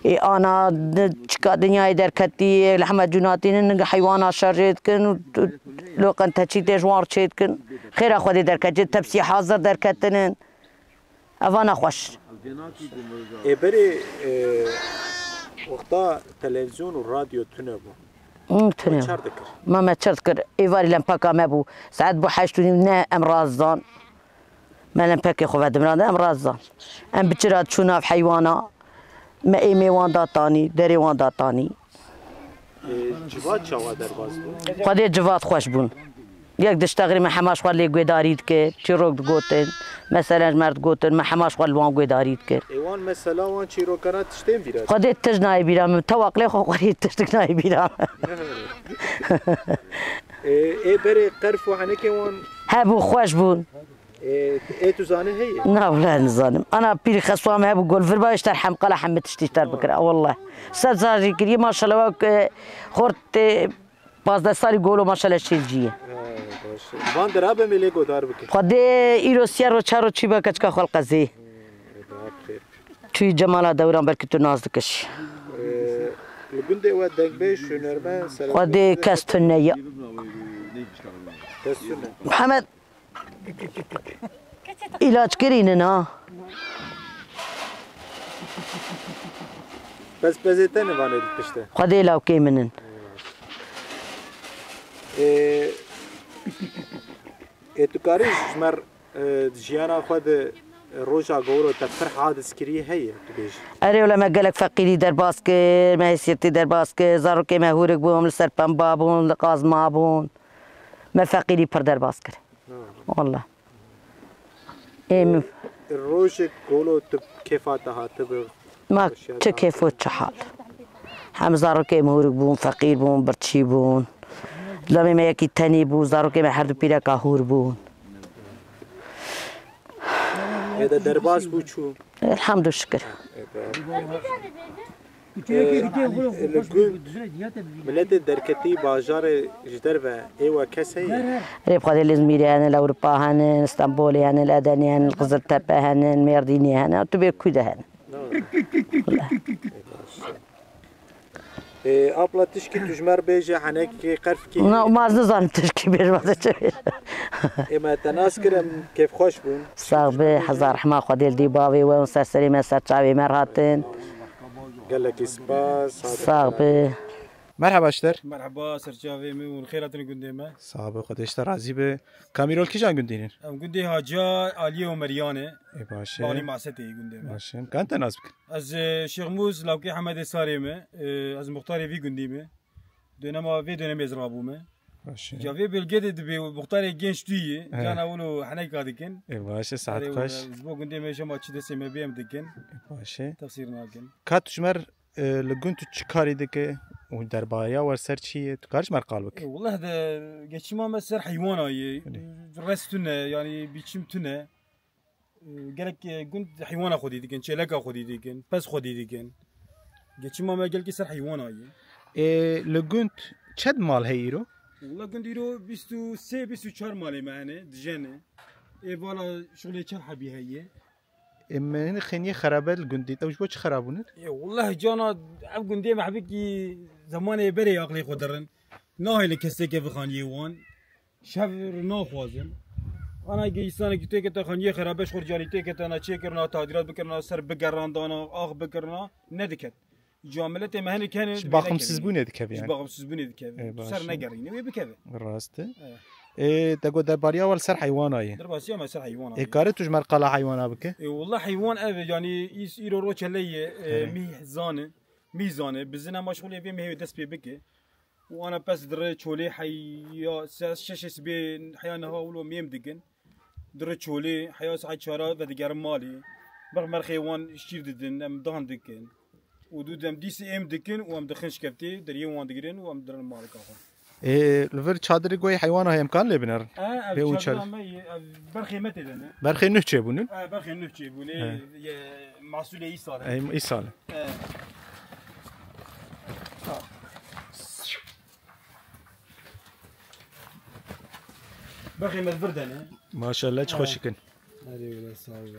Ê ana di-, çika dinyayê derketî, li heme cûnatî ne, heywana şerê dikin û, û loqen teçî tê ji wan çê dikin. Xêra Xwedê derketî, tepsî hazir derketinin. Eva nexweş. Ê berê, e, wexta televîzyon û radyo tune bû. Hûn tune. Çer dikir? Me, me çer dikir. Êvarî lempeka me bû. Saet bû heşt û nîv, ne em razdan. Me lempekê xwe vedimirand, em razdan. Em bi çira çû nav heywana. Me êmê wan datanî, derê wan datanî. Ê, civat çawa derbas bû? Xwedê civat xweş bûn. Yek diştexirî me hemaş xwe lê guêdarî dikir, çîrok digotin, meselen ji me digotin, me hemaş xwe li wan guêdarî dikir. Ê wan mesela wan çîrokana tiştên bîra? Xwedê tişt nayê bîra min, tew aqlê xwe xwerî tiştik nayê bîra min. Ê, ê berê qerf û henekê wan? Hebû, xweş bûn. Ê, ê tu zanî heye? Na, wele nizanim. Ana pîrî xeswa me hebû, gol vir ba, îşter hemqala hemî tiştî îşter bikir. A, wallah. Sed zarî kiriye, maşallah, wek, e, xort, e, pazdeh salî golo, maşallah, şêl cî ye. Ha, baş e. Van dera be me lê godar bike. Xwedê îro siya ro çar ro çî be keçika xwe li qezê. Çûyî Cemala Dewran, belkî tu nas dikiş. Ê, li gundê we dengbêj, hunermend, selebrî Xwedê kes tune ye. Kes tune. Mihemed, îlaç kirînin ha. Pez pezê te nivanê di pişte. Xwedê lawkê min in. Ê, ê, tu karî ji me re, e, di jiyana xwe de roja gowro te pir hadis kirî heye, tu bêjî? Erê, wele me gelek feqîrî derbas kir, me hêsiyetî derbas kir, zarokê me hûrik bûn, li ser pemba bûn, li qazma bûn. Me feqîrî pir derbas kir. Ha. Wallah. Ê min. Rojek golo tu kêfa te hatibi? Ma çi kêf û çi hal. Hem zarokê min hûrik bûn, feqîr bûn, birçî bûn. Demê me yekî tenî bû, zarokê me her du pîreka hûr bûn. Ê de derbas bû çû? Elhamdülillah şükür. Ê, li gund miletê derketî bajarê ji derve ê we kes heye? Rê bi Xwedê li Îzmîrê hene, li Ewropa hene, li Stenbolê hene, li Edenê hene, li Qiziltepe hene, li Mêrdînê hene, tu bê ku de hene. Ê, abla tişkî tu ji me re bêje, henekî qerfkî. Na, ma ez nizanim tişkî bêjim, ez ê çi bêjim. Ê, me te nas kir, em kêfxweş bûn. Sax be, hezar rehma Xwedê li dî bavê we û ser serê me, ser çavê me re hatin. Gelekî spas. Sax be. Merhaba ji te re. Merheba, ser çavê min û xêr hatin gundê me. Sax be, Xwedê ji te razî be. Kamîrol kîjan gundî ne? Em gundê Haca Aliyê û Meriyane. Ê, baş e. Balî Masetê yê gundê me. Baş e. Em kan te nas bikin? Ez, e, Şêxmûs, lawkê Hemedê Sarê me. E, ez muxtarê vî gundî me. Dönema vê dönemê ez rabûme. Baş e. Ya vê bölge de dibê muxtarê genç tu yî. He. Cana wilo heneka dikin. Ê, baş e, saet xweş. Erê, ji bo gundê me jema çi destê me bê em dikin. Ê, baş e. Teqsîr nakin. Ka tu ji me re, e, li gund tu çi karî dike û derbariya we ser çi ye? Tu karî ji me re qal bike? E, wullah de geçima me ser heywana ye. Belê. Rest tune, yani biçim tune. Gelek, e, gund heywana xwedî dikin, çêleka xwedî dikin, pez xwedî dikin. Geçima me gelkî ser heywana ye. Ê, li gund çend mal heye îro? Wila gund îro bîst û sê, bîst û çar malê me hene, dijene. Ê vala şixulê çar hebî heye. Ê, me hinî xêniyê xerabe li gundî, ew ji bo çi xerab bûne? Ê, wila cana ev gundê me hebikî zemanê berê aqlê xwe dirin. Nahêlin kesê keve xaniyê wan. Şev naxwazin. Ana ge îsanekî têkete xaniyê xerabe ji xwe canî têketena çêkirina, tadîrat bikirina, ser bigerandana, ax bikirina, nediket. Ca miletê me hinek hene. Ji baximsizbûnê dikeve yani. Ji baximsizbûnê dikeve. Ê, baş e. Ser negerîne wê bikeve. Rast e. Evet. Ê, te got derbariya we li ser heywana ye. Derbasiya me ser heywana ye. Ê, kare tu ji me re qala heywana bike? Ê, wela heywan ev e, yani îs-, îro roçe lê ye, e, mîh zane. Mîh zane. Bizin ema şixulê vê mihê dest pê bike. Û ana pez dire çolê heya se-, şeşê sibê heya niha wilo mêm dikin. Dire çolê heya saet çara vedigerin malê. Berx merxê wan şîr didin, em dan dikin. Û dû dem dîsê êm dikin û em dixin şkeftê, deriyê wan digirin û em dirin malika xwe. Ê, li vir çadirê goyê heywana heye, em kan lê binerin? E, ev Pê û çadira çar- me ye, ev berxê me tê de ne. Berxê nuh çêbûnin? E, berxê nuh çêbûne, He. ye, masûlê îsal e. Ey, îsal. E. Berxê me vir de ne. Maşallah, çi xweşik in. Erê wele, sağ ol.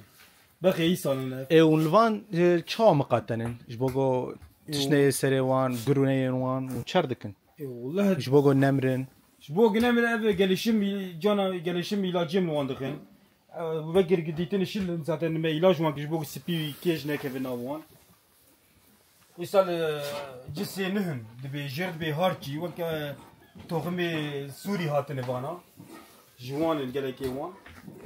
Bexê îsal in ev. Ê, û li van, e, çawa miqatenin? Ji bo ku tişt neyê serê wan, gur neyên wan, û çer dikin? Ê, wullah. Ji bo ku nemrin. Ji bo ku nemrin ev gelişim, cana gelişim îlacê min wan dixin. E, vekir dîtin şil zaten me îlac wan kir ji bo ku spî kêj nekeve nav wan. Îsal, e, cisê nihin dibê, jêr dibê harçî, weke toximê Sûrî hatine vana. Ji wan in gelekê wan.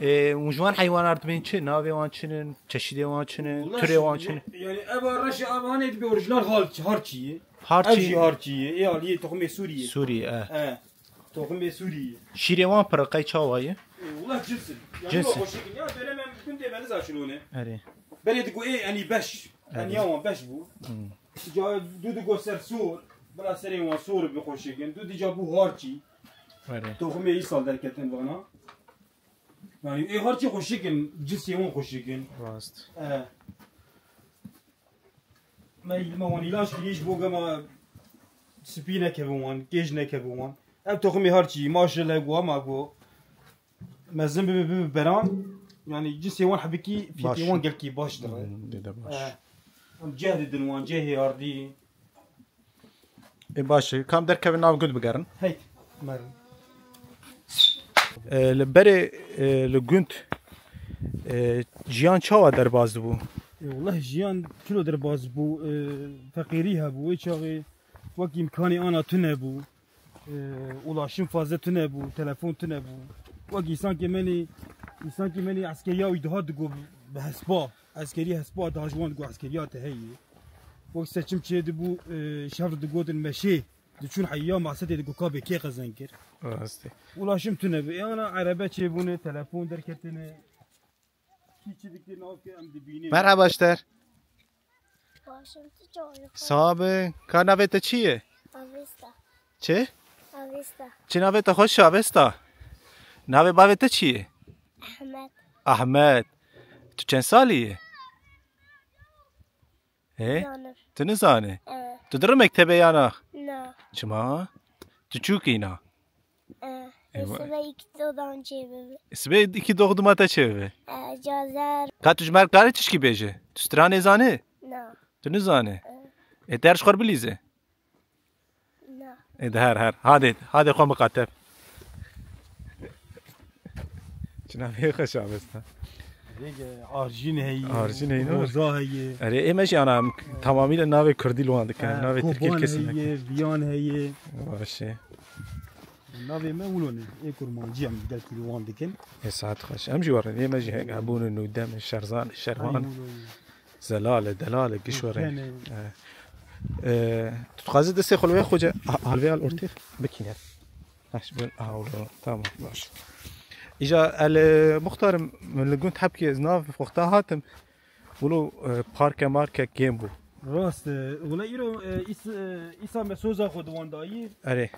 Ê, û ji wan heywanar dibên çi? Navê wan çi nin? Çeşidê wan çi nin? Wullah turê wan çi nin? Yani ev reşa ev hanê dibê orijinal harçî, harçî ye. Harçî. Ev jî harçî ye. Ê aliyê toximê Sûrî ye. Sûrî ye, e. E. Toximê Sûrî ye. Şîrê wan pir qey çawa ye? E, wullah cins in. Yani cins in. Xweşik in. Ya dönem em gundê me niza şinone. Erê. Berê digo ê enî beş. Erê. Eniya wan beş bû. Hmm. Ca du digo ser sor. Bila serê wan sor bi xweşik in. Du dîca bû harçî. Erê. Toximê îsal derketin vana. Yani ê harçî xweşik in, cisê wan xweşik in. Rast. E. Me, me wan îlaç kirî ji bo gema spî nekevin wan, kêj nekevin wan. Ev toximê harçî, maşallah, ku hema ku mezin bibe, bibe beran, yani cisê wan hebikî fiyetê wan gelkî baş dire. Hmm, dê de baş. E, em ceh didin wan, cehê ardî. Ê, baş e. Kam derkevin nav gund bigerin? Heyt, merin. E, li berê, e, li gund, e, jiyan çawa derbaz dibû? E, wullah jiyan çilo derbaz bû, e, feqîrî hebû, wê çaxê wek îmkanê ana tune bû, e, ulaşım fazla tune bû, telefon tune bû. Wek îsankê menî, îsankê menî eskeriya wî dihat digo bi hespa. Eskerî hespa da ji wan ku eskeriya te heye. Wek seçim çê dibû, e, şevr digotin meşê. Diçûn heya masetê digo ka bê kê qezen kir. Rastî. Ulaşım tune bi. Yana erebe çêbûne, telefon derketine. Kî çi dikir nav ke em dibînin. Merhaba ji te. Başım tu çayı. Sabe, ka navê te çi ye? Avesta. Çi? Avesta. Çi navê te xweş e, Avesta? Navê bavê te çi ye? Ahmet. Ahmet. Tu çend salî yî? He? Zanim. Tu nizanî? Evet. Tu diri mektebê ya na? Na. Çima? Tu çûk îna? Evet. Eyvah. Sibe iki doğdan çevirdi. Sibe iki doğduma te çevirdi? Evet, cazer. Ka tu ji mer karî tişkî bêje? Tu stranê zanî? Na. Tu nizanî? Evet. E, der ji xwe bilîze? Na. Ê, de her, her. Hadê, hadê xwe miqate. Çi navê xweş Avesta. Vêge arjîn heye, arjîn heye, ne? Boza heye. Erê, ê me jî ana em tamamîle navê kurdî li wan dikin. Ha, navê tirkî Koban kesî heye, nekin. Viyan heye. Baş e. Navê me wilo ne. Ê kurmancî em gelkî li wan dikin. Ê saet xweş. Em jî werin. Ê me jî hebûn û dem, Şerzan, Şervan. Ay, wilo ne. Zelale, delale, giş were. Mümkün e. E, e, tu dixwazî destê xwe li wê xwe ce, ha-, halvê al ortê bikîne. Baş, bin, ha, wilo, tamam, baş. Îca el, e, muxtarim, min li gund hebkê ez nav wexta hatim. Wilo, e, parke marke kêm bû. Rast, e, wila îro, e, îs-, e, îsa me soza xwe di wan dayî. Erê.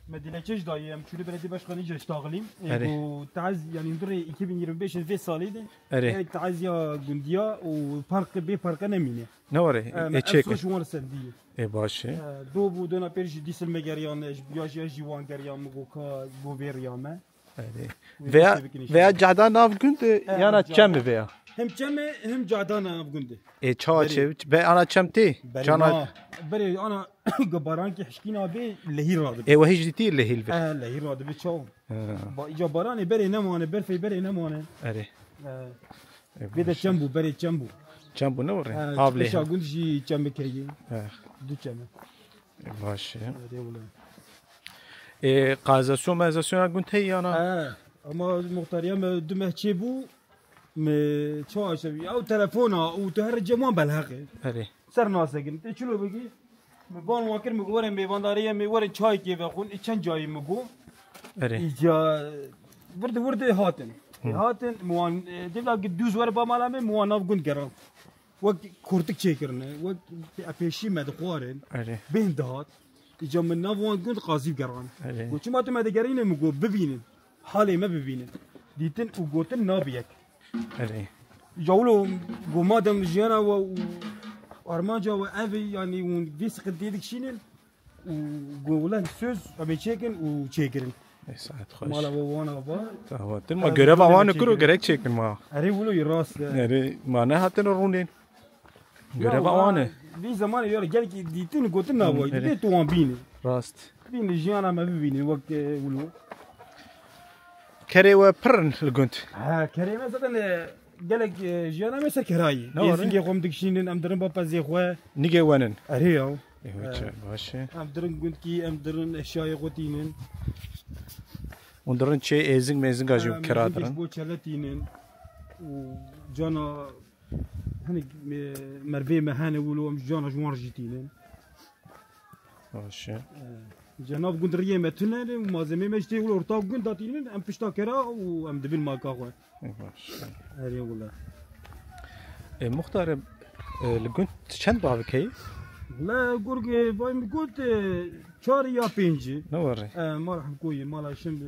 Me dilekçe ji dayî, em çûne belediye başkanî jî ji taxilîm. Ê, erê. Ku taz, yanî hundirê iki bin yirmi beş vê salê de. Erê. Ê, taziya gundiya û parke, bê parke nemîne. Ne were? Ê, me ê çêke. Efsoş wan sendî. Ê, baş e. Ê, do bû, dona pêr jî dîsil me geriyane, ji, ya jî ez jî wan geriyan, min got ka bo vê riya me. Erê. Wê veya, tiştê bikin veya inşallah. Cada nav gund e, he, yana cada. Çem e veya? Hem çem e, hem cada nav gund e. Ê, çawa çê? Be ana çem tê? Berê cana na. Berê ana, ku barankî hişkîna bê, lehî radibe. Ê, we hîç dîtî lehî li vir? He, lehî radibe çaw. He. Ba, îca baranê berê nemane, berfê berê nemane. Erê. He. Ê, bê de baş. Çem bû, berê çem bû. Çem bû ne were? He, av lê. Eşa gund jî çem bikeye. He. Du çem e. Baş e. Erê wele. Ê, kanalizasyona, mezasyon ya gund heye yana? He, ama muxtariya me du meh çê bû, me çawa çe bî? Ew telefona û tu her cem wan belheqê. Erê. Ser nasekin. Te çilo bigî? Me ban wan kir, me got, "Werin mêvandariye me, werin çayekê vexwin." Ê çend carî me got. Erê. Îca, wirdi wirdi hatin. Hı. Ê hatin, me wan, e, devla ki dûz were ba mala me, me wan nav gund geran. Wek kurtik çêkirine, wek pêşî me dixwarin. Erê. Bêhn dihat. Îca min nav wan gund qazî geran. Erê. Got, "Çima tu me digerîne?" Min got, "Bibînin. Halê me bibînin." Dîtin û gotin nabiyek. Erê. Îca wilo got, "Madem jiyana we û armanca we ev e, yanî hûn vê siqintiyê dikişînin." Û got, "Wele söz, em ê çêkin." Û çêkirin. Ê, saet xweş. Mala we wan ava. Tawa. Din ma göreva wan kiro gerek çêkin ma. Erê wilo yî rast e. Erê ma nehatin rûnên. Göreva wan e. Vî zemanê yar gelkî dîtin gotin nava. Dibê tu wan bînî. Rast. Bînî jiyana me bibînî wek, e, wilo. Kerê we pir in li gund. Ha, kerê me zaten, e, gelek, e, jiyana me ser kerayî. Êzingê xwe em dikişînin, em dirin bapezê xwe. Nigê wenin. Erê ya. Ê, wê çi, baş e. Em dirin gundkî, em dirin eşyayê xwe tînin. Hûn dirin çê êzing mêzinga jî kira dirin. Ji bo çele tînin. Û cana hinek, e, mervê me hene wilo em cana ji wan jî tînin. Baş e. E, cenav gund riyê me tune ne û malzemê me jî tê wilo orta gund da tînin, em pişta kera û em dibin maka xwe. Ê, baş e. Erê wila. Ê, muxtarê, e, li gund çend bavik heye? Le gurgê vay min got, e, çar ya pênc. Ne were? E, mala Hemkoyê, mala Şim, e,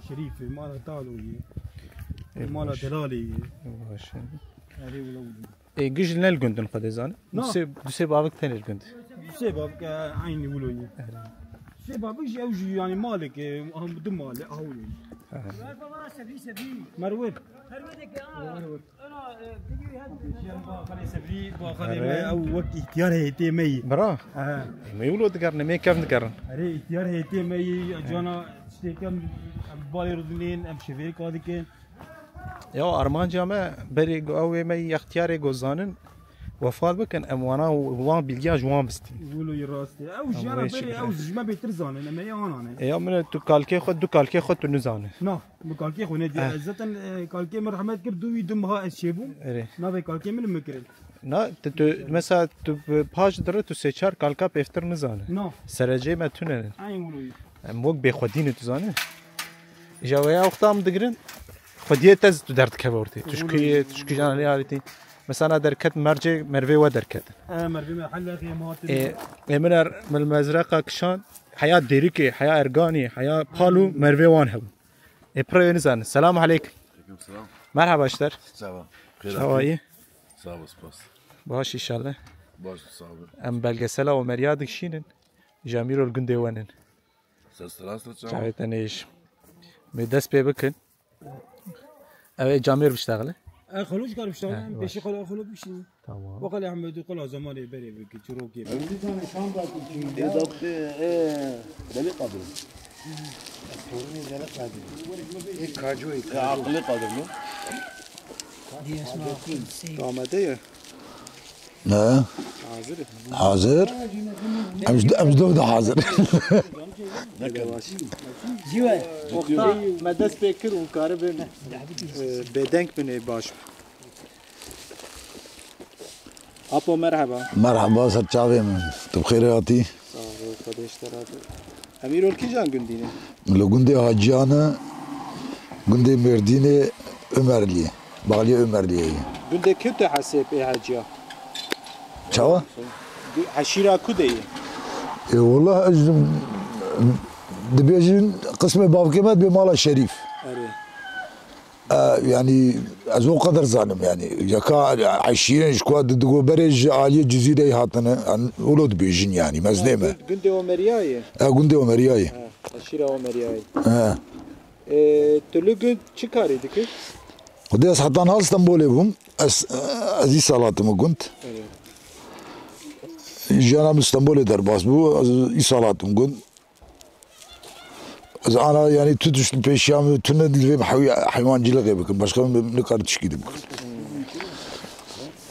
Şerîfê, mala Taloyê, e, mala Delalê ye. Baş e. Erê wila wilo. Ê, giş ne li gund in xwe dê zanin? Na. Du sê, du sê bavik tenê li gund. Du sê bavik, e, eynî wilo ye. Erê. Du sê bavik jî ew jî yani malek, e, du mal e, aha wilo ye. Merwir. Erê. Ew wek îhtiyar heyetê me yî. Bira. Aha. Ê, me wilo digerin, me kevn digerin. Erê, îhtiyar heyetê me yî, cana tiştê kem, em balê rûdinên, em şevêrika dikin. Ya armanca me berê go-, ew ê me yextiyarê go zanin, wefat bikin, em wana wan bilgiya ji wan bistîn. Wilo yî rast e. Ew jiyana berê ew ji me bêtir zanin, em ê anan e. E ya min tu kalkê xwe, du kalkê xwe tu nizane. Na, min kalkê xwe nediya. Eh. Ez zaten, e, kalkê min rehmet kir, du wî du meha ez çêbûm. Erê. Navê kalkê min li min kirin. Na, tu, tu, mesela tu bi paş dire tu sê çar kalka pêvtir nizane. Na. Serecê me tune ne. Eyn wilo yî. Em wek bêxwedî ne tu zane. Îja weya wexta em digirin, xwediyê te zî tu derdikeve ortê. Tişkî, tişkî jana lê arîtî. Mesela derket mercê, mervê we derket. E, mervê me helle xê matin. E, e, min er, min mezreqa kişan, heya Dêrikê, heya Erganî, heya Palû, mervê wan hebû. E, pirê wê nizanin. Selamu aleykum. Aleyküm selam. Merhaba işler. Sağ ol. Xêr Çawa hatin. Yî? Sağ ol, spas. Baş inşallah. Baş, sağ ol. Em belgesela Omeriya dikişînin. Jamîrol gundê wenin. Ses rast çawa? Çavê te nêj. Me dest pê bikin. Ev ê camêr biştexile. E, xwe ji kar biştexile. Ha, em baş. Pêşî xwe, xwe bişînin. Tamam. Waqilê Ehmedî qula zemanê berê bike, çirokê bike. Ê, daptê, e, Delî Qadir. Torunê Delî Qadir. Ê, Kaco, ê, Kaco. Aqilê Qadir mi? Amade ye. Ne? Hazir. Hazir. Em ji, em ji dov de hazir. Wexta me dest pê kir û karibin, e, bêdeng bin ê baş. Apo merheba. Merheba, ser çavê min. Tu bi xêrê hatî? Sağ ol, Xwedê ji te razî. Em îro li kîjan gundî ne? Li gundê Haciyan e, gundê Mêrdînê Omerliyê. Baliyê Omerliyê ye. Gundê ku te hesêb ê Haciya? Çawa? Gu-, heşîra ku de ye? Ê, wallah ez dibêjin qismê bavkê me dibê mala Şerîf. Erê. E, yani, ez o qeder zanim, yani. Yeka eşîrên ji ku di, digo berê ji aliyê Cizîreyê hatine, yani, wilo dibêjin, yani, meznê me. Gund-, gundê Omeriyayê? E, gundê Omeriyayê. Ha, eşîra Omeriyayê. He. E, tu li gund çi karê dikir? Xwedê ez heta niha li Stenbolê bûm. Ez, ez îsal hatim gund. Evet. Jiyana min Stenbolê derbas bû, ez îsal hatim gund. Ez ana, yani, tu tişt li pêşiya min tune, divê min heywa-, heywancîlixê bikim. Başqa min nikare tişkî de bikim.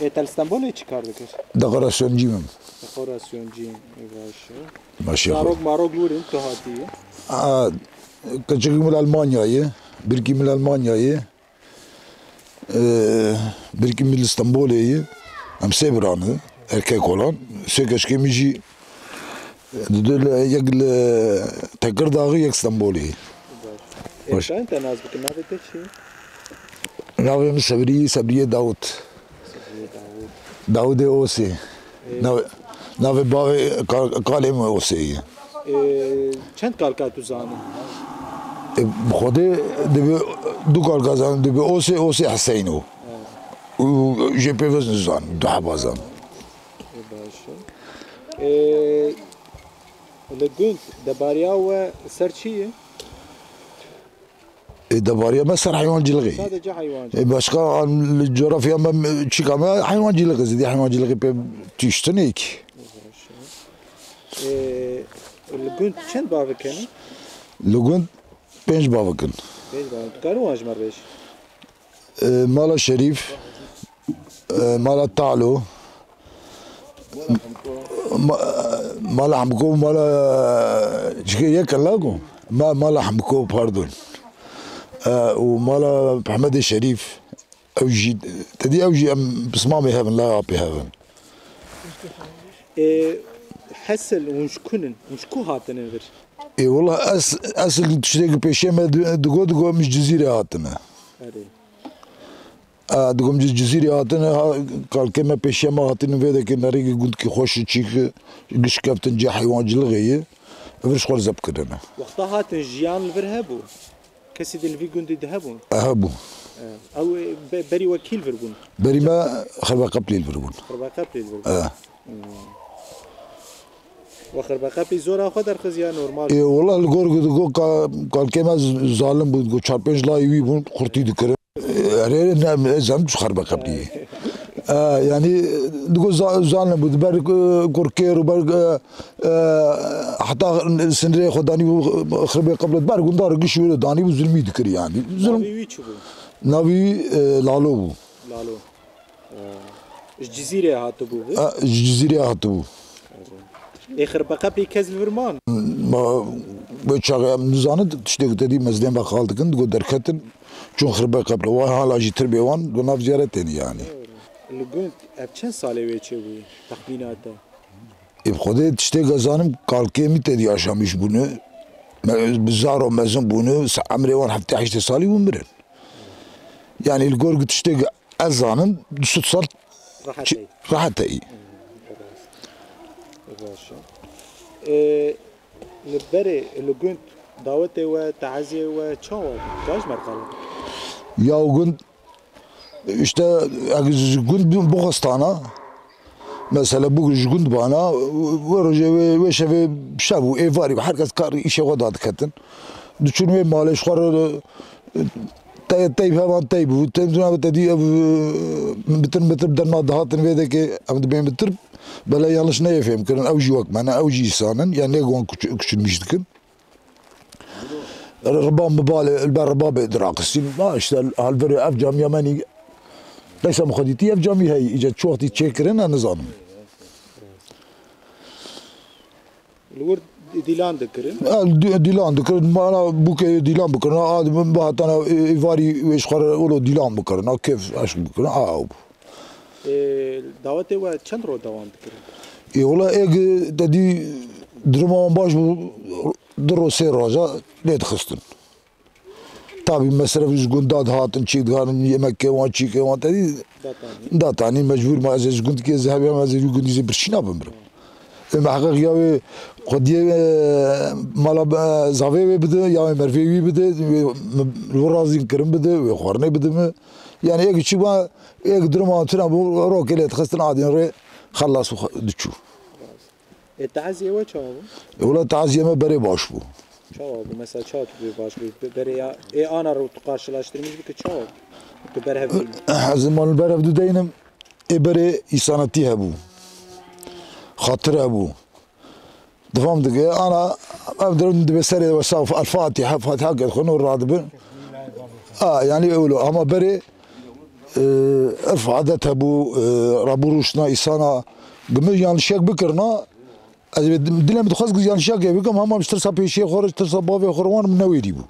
Ê, te li Stenbolê çi kar dikir? Dekorasyoncî min. Dekorasyoncî, ê, baş e. Baş e. Zarok marok li wir in, tu hatî? A, keçikî min li Almanyayê, birkî min li Almanyayê. Ee, birkî min li Stenbolê ye. Em sê bira ne. Erkek olan. Sê keçikê min jî, e, du li, yek li Tekirdaxê, yek Stenbolê ye. Baş. Ê, çayin te nas bikin, navê te çi ye? Navê min Sebrî, Sebriyê Dawud. Sebriyê Dawud. Dawudê Osê. Navê, navê bavê ka-, kalê min Osê ye. Ê, çend kalka tu zanî? Ê, bi Xwedê dibê du kalka zanim, dibê Osê, Osê Heseyno. He. Û jê pê ve nizanim, du heba zanim. Ê, baş e. Ê, li gund debariya we ser çi ye? Ê, debariya me ser heywancilixê. Sadece hayvancılık. Ê, başka an, li coğrafya me, çika me heywancilixê, zêdî heywancilixê pê tiştinê ki. Ee, li gund çend bavik hene? Li gund pênc bavik in. Pênc bavik. Dikarî wan ji me re bêjî? Ê, Mala Şerîf, ê, Mala Talo, Ma-, Mala Hemko, Mala, çike yek la ku? Ma-, Mala Hemko, pardon. Ê, û Mala Mehmedê Şerîf, ew jî, te dî ew jî em pismamê hev in, la apê hev in. Ê, hesil hûn ji ku nin? Hûn ji ku hatine vir? Ê, wela es-, esil tiştê ku pêşiya me di-, digot, digot em ji Cizîrê hatine. Erê. A, digot em ji Cizîrê hatine, ha, kalkê me pêşiya me hatine vê dekê nerêkî gundkî xweş û çîk, giş keftin cê heywancilixê ye. Vir ji xwe zeb kirine. Wexta hatin jiyan li vir hebû? Kesî din li vî gundî di hebûn? E, hebû. E, ew, e, be-, berî we kî li vir bûn? Berî me Xirbeqeplî li vir bûn. Xirbeqeplî li vir bûn. E. Hmm. We Xirbeqeplî zora xwe derxistiye normal? Ê, wela li gor ku digo ka-, kalkê me z-, zalim bû, digo çar pênc layî wî bûn, xurtî dikirin. Erê, ne, ez em ji Xirbeqeplî. E, yanî, digo za-, zalim bû, ber, e, kurkêr û ber, e, e, heta sinirê xwe danî bû, Xirbeqeplî, ber gundar giş wê danî bû, zulmî dikir yanî. Zulm. Navê wî çi bû? Navê wî, e, Lalo bû. Lalo. E, ji Cizîrê hatibû, bi? E, ji Cizîrê hatibû. Ê Xirbeqeplî kes li vir man? Ma, wê çaxê em nizanin, tiştê ku te dî mezlên ve qal dikin, digo derketin, çûn Xirbeqeplî. Wa hala jî tirbê wan, di nav ziyaretê ne yanî. Li gund ev çend salê wê çêbûye, texmîna te? Ê, bi Xwedê tiştê ku ez zanim, kalkê min te dî yaşamîş bûne. Me, bi zaro mezin bûne, se-, emrê wan heftê heştê salî bû mirin. Yanî li gor ku tiştê ku ez zanim, du sed sal Rehet çi-, ey. Rehet ey. Baş e. Ê, li berê, li gund dawetê we, teeziyê we çawa bû? Ka ji me re qal. Ya gund, işte, eger ji gund bixwestana, mesela bû ji gund bana, wê rojê wê, wê şevê şev û êvarî, herkes kar îşê xwe dadiketin. Diçûn wê malê ji xwe re, Te-, teyb hevan teyb bû. Te dûna te dî ev, e, bitir bitir derma dihatin vê dekê, em dibên bitir. Belê yanlış neyê fêm kirin. Ew jî wek me ne, ew jî însan in. Yanî nêk wan küç-, küçülmüş dikin. Riba mibalê, li ber ribabê diraqistîn. Ha, işte, hal verê ev camiya menî. Neyse, xwedîtî ev camî heyî. Îca çi wextî çêkirin, ez nizanim. Li wir dîlan dikirin? Ha, dî-, dîlan dikirin. Mana bûkê dîlan bikirin. Ha, bi hatana, e, êvarî wê ji xwe re wilo dîlan bikirin. Ha, kêf eşq bikirin. Ha, ew. Ê, dawetê we çend roj dewam dikirin? Ê, wela êk te dî duruma wan baş bû, du roj sê roja lê dixistin. Tabî mesref ji gund dadihatin, çî dihatin, yemekê wan, çîkê wan, te dî Datanî. Datanî, mecbûr ma ez ê ji gundkê ez hebêm, ez ê ji gundî zê birçî nabim mirim. Ê, meheqeq ya wê xwediyê, e, mala, e, zavê wê bide, ya wê mervê wî bide, wê mi-, li wir razîn kirin bide, wê xwarinê bide min. Yanî êk çi ba, êk duruma tune bû, rokê lê dixistin, adîn rê xelas û xe-, diçû. Ê, teeziyê we çawa bû? E, wela teeziyê me berê baş bû. Çawa bû? Mesela çawa tu bê baş bû? Be-, berê ya, ê ana re tu karşılaştırmış bike çawa bû? Tu berhev bû. Ez mal berhev dideynim. Ê berê îsanetî hebû. Xatir hebû. Difam dike. Ana ev dirin dibe serê we saf. El Fatiha, Fatiha ket xwe nor radibin. A, yanî ewlo. Ama berê, e, irf adet hebû, e, rabû rûştina îsana. Gimir yanlışek bikirna, ez ê dilê min dixwest ku yanlışiyakê bikim, hema ji tirsa pêşiyê xwe re, ji tirsa bavê xwe re wan min newêrî bû.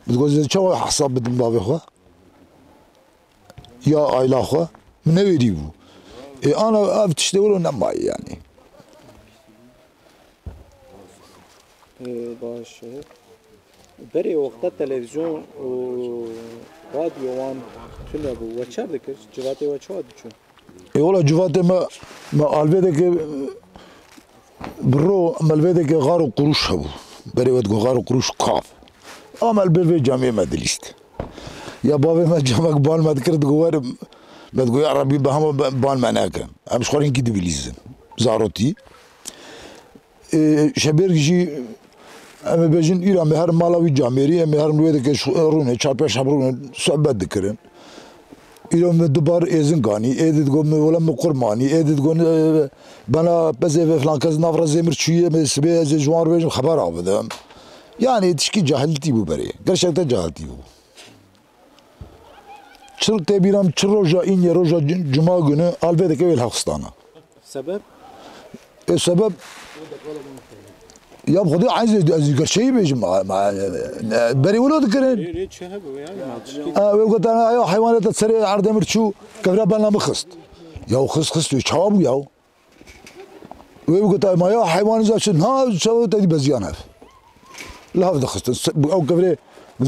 Min digot, ez çawa hesab bidim bavê xwe? Ya ayla xwe? Min newêrî bû. Ê, ana ev tiştê wilo nemaye yanî. Ee, baş e. Berê wexta televîzyon û radyo wan tune bû. We çer dikir? Civatê we çawa diçûn? Ê, wela civatê me, me alvêdeke bi ro, me alvêdeke xar û qurûş hebû. Berê we digo xar û qurûş kav. Ama li ber vê camiyê me dilîst. Ya bavê me camek bal me dikir, digo werim. Me digo, ya Rebî, bi hema ba-, bal me neke. Em ji xwe re hinkî dibilîzin. Zarotî. Ê, şebêrk jî Em ê bêjin, îro em ê herin mala wî camêrî, em ê herin wê dike, rûnê, çar pênc heb rûnê, sohbet dikirin. Îro min dubar êzing anî, êdî digot min wele min qurmanî, êdî digot, e, bena pezê ve filan kes navra zêmir çûyê, em ê sibê ez ê ji wan re bêjim, xebera bidim. Yani tişkî cahiltî bû berê. Gerçekten cahiltî bû. Çi tê bîra min, çi roja înye, roja c-, cuma günü, alvê dike wê li hev xistana. Sebep? E, sebep? Ya bi Xwedê ez, ez gerçeği bêjim, ma, ma, e, berê wilo dikirin. Rê, rê çi hebe yani, ma tişkî. Ha, wê gotan, ya heywanê te serê erdemir çû, kevra bela min xist. Ya xist, xist, wê çawa bû ya? Wê bigota, ma ya heywanê za çi, na, çawa te dî beziyan hev. Li hev dixistin. Se-, ew kevirê,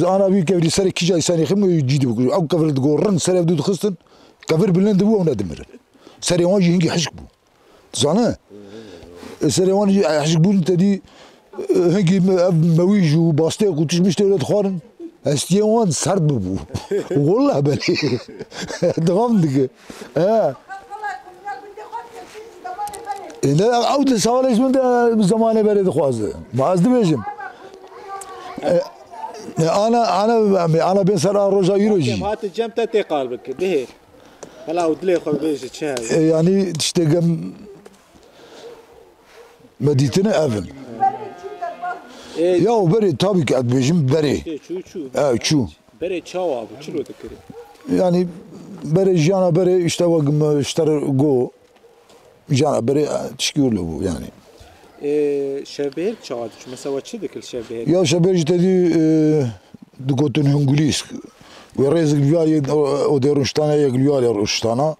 ana wî kevirî serê kîja îsanê xim wê cî dibû. Ew kevir digo rin serê ev dû dixistin. Kevir bilind dibû ew nedimirin. Serê wan jî hingî hişk bû. Dizane? E, serê wan jî hişk bûn te dî, e, hingî me-, ev mewîj û bastêk û tişt miştê wele dixwarin. Hestiyê wan serd bibû. Wallah belê. Devam dike. He. E, ne, ew di sawalê ji min de zemanê berê dixwaze. Ma ez dibêjim. E, e, ana, ana, ana bên ser a roja îro jî. Em hatin cem te tê qal bike. Bihêr. Hela ew dilê xwe bêje çi heye. E, yanî tiştê gem me dîtine ev in. E, ya û berê tabii ki ez dibêjim berê. Tê çû çû. Ew çû. Berê çawa bû? Çilo dikirî? Yani berê jiyana berê işte wek me ji te re got. Jana berê, e, tişkî wilo bû yani. E, şevbêhêr çawa diçû? Mesela we çi dikir şevbêhêr? Ya şevbêhêr jî te dî, e, digotin hingulîsk. Wê rêzik li wiyarê, o, odê rûniştana yek li wiyarê rûniştana.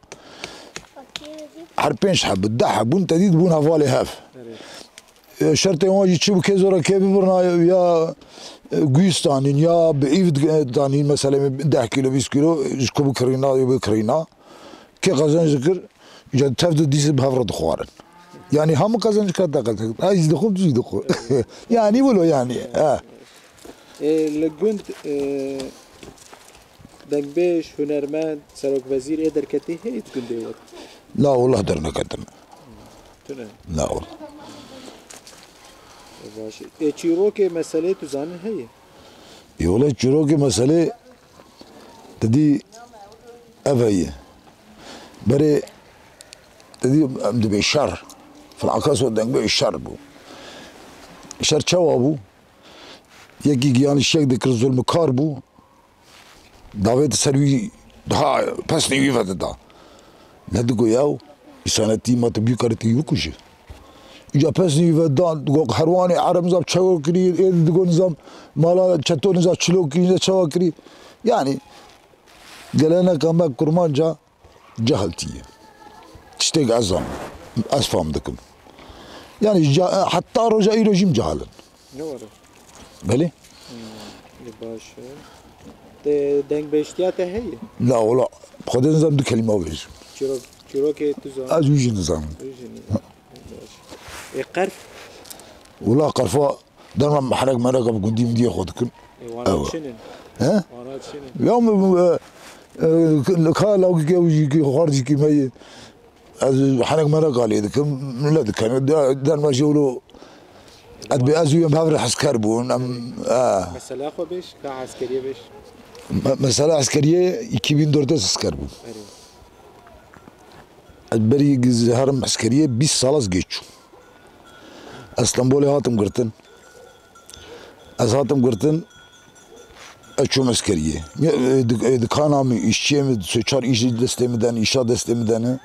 Her pênc heb, deh heb bûn te dî dibûn hevalê hev. Erê. E, şertê wan jî çi bû, kê zora kê bibirna ya, e, guîz tanîn ya bi îv di-, tanîn, mesela deh kilo, bîst kilo, ji ku bikirîna ya bikirîna. Kê qezenc dikir, îca tev du dîs bi hev re dixwarin. Yani hemû qezenc ket te qezenc. Ha, ez dixwim, tu jî dixwe. Yani wilo yani. Ha. E, li gund, e, dengbêj, hunermend, serokvezîr ê derketî heye di gundê we? La, wallah derneketim. Tune? La, wallah. E, baş e. E, çîrokê meselê tu zanî heye? Ê wele çîrokê meselê te dî ev heye. Berê te dî em dibê şer. Filan kes û dengbêj şer bû. Şer çawa bû? Yekî giyanî şek dikir, zulmikar bû. Davêt ser wî daha pesnê wî vedida. Ne digo yaw, îsanetî ma tu bî karî tu wî bikujî. Îca pesnê wî vedida, digo herwanê Ereb nizam çawa kirî, ê digo nizam mala çeto nizam çilo kirî, nizam çawa kirî. Yani, geleneka me kurmanca cehiltî ye. Tiştek ez zanim, ez fam dikim. Yani, ca-, heta roja îro jîm cehil in. Ne were? Belê. Hmm, e, baş e. Te dengbêjtiya te heye? La, wala, xwedê nizam du kelîma bêjim. Çîrok, çîrokê tu zan? Ez wî jî nizanim. Wî jî nizanim. Baş. E, qerf? Wala, qerfa, derma herek mereka bi gundî mindiyê xwe dikim. E, wana çinin? He? Wana çinin? Ya, me, me, e, e, ka lawikê ew jî ki xwar jî ki me ye. Ez hinek mereka lê dikim, millet dikin. De-, derma jî wilo, ez bi ez û em hev re esker bûn, em, e. Mesela xwe bêj, ka eskeriyê bêj. Me-, mesela eskeriyê iki bin dört ez esker bûm. Erê. Ez berî ez herim eskeriyê bîst sal ez geç çûm. Ez Stenbolê hatim girtin. Ez hatim girtin, ez çûm eskeriyê. Ya, e, dik-, e, dikana min, îşçiyê min, sê çar îş destê min dene, îşa destê min dene.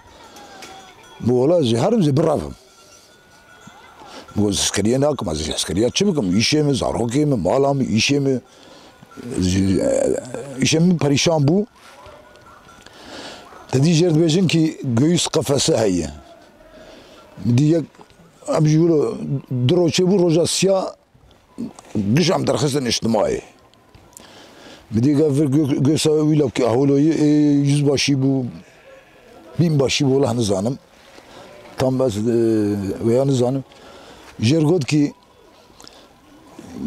Bi wela ez jî herim jî birevim. Bi ez eskeriyê nakim, ez jî eskeriya çi bikim? Îşê min, zarokê min, mala min, îşê min, jî, e, îşê min perîşan bû. Te dî jêr dibêjin ki göğüs kafesi heye. Min dî yek, em jî wilo du roj çêbû, roja siya Gişam derxistin îçtimaî. Min dî gel vir gö-, gösa wî lawkî aholoyî, ê, yüzbaşî bû, binbaşî bû, wela nizanim. Tam ez, e, wêya nizanim. Jêr got ki,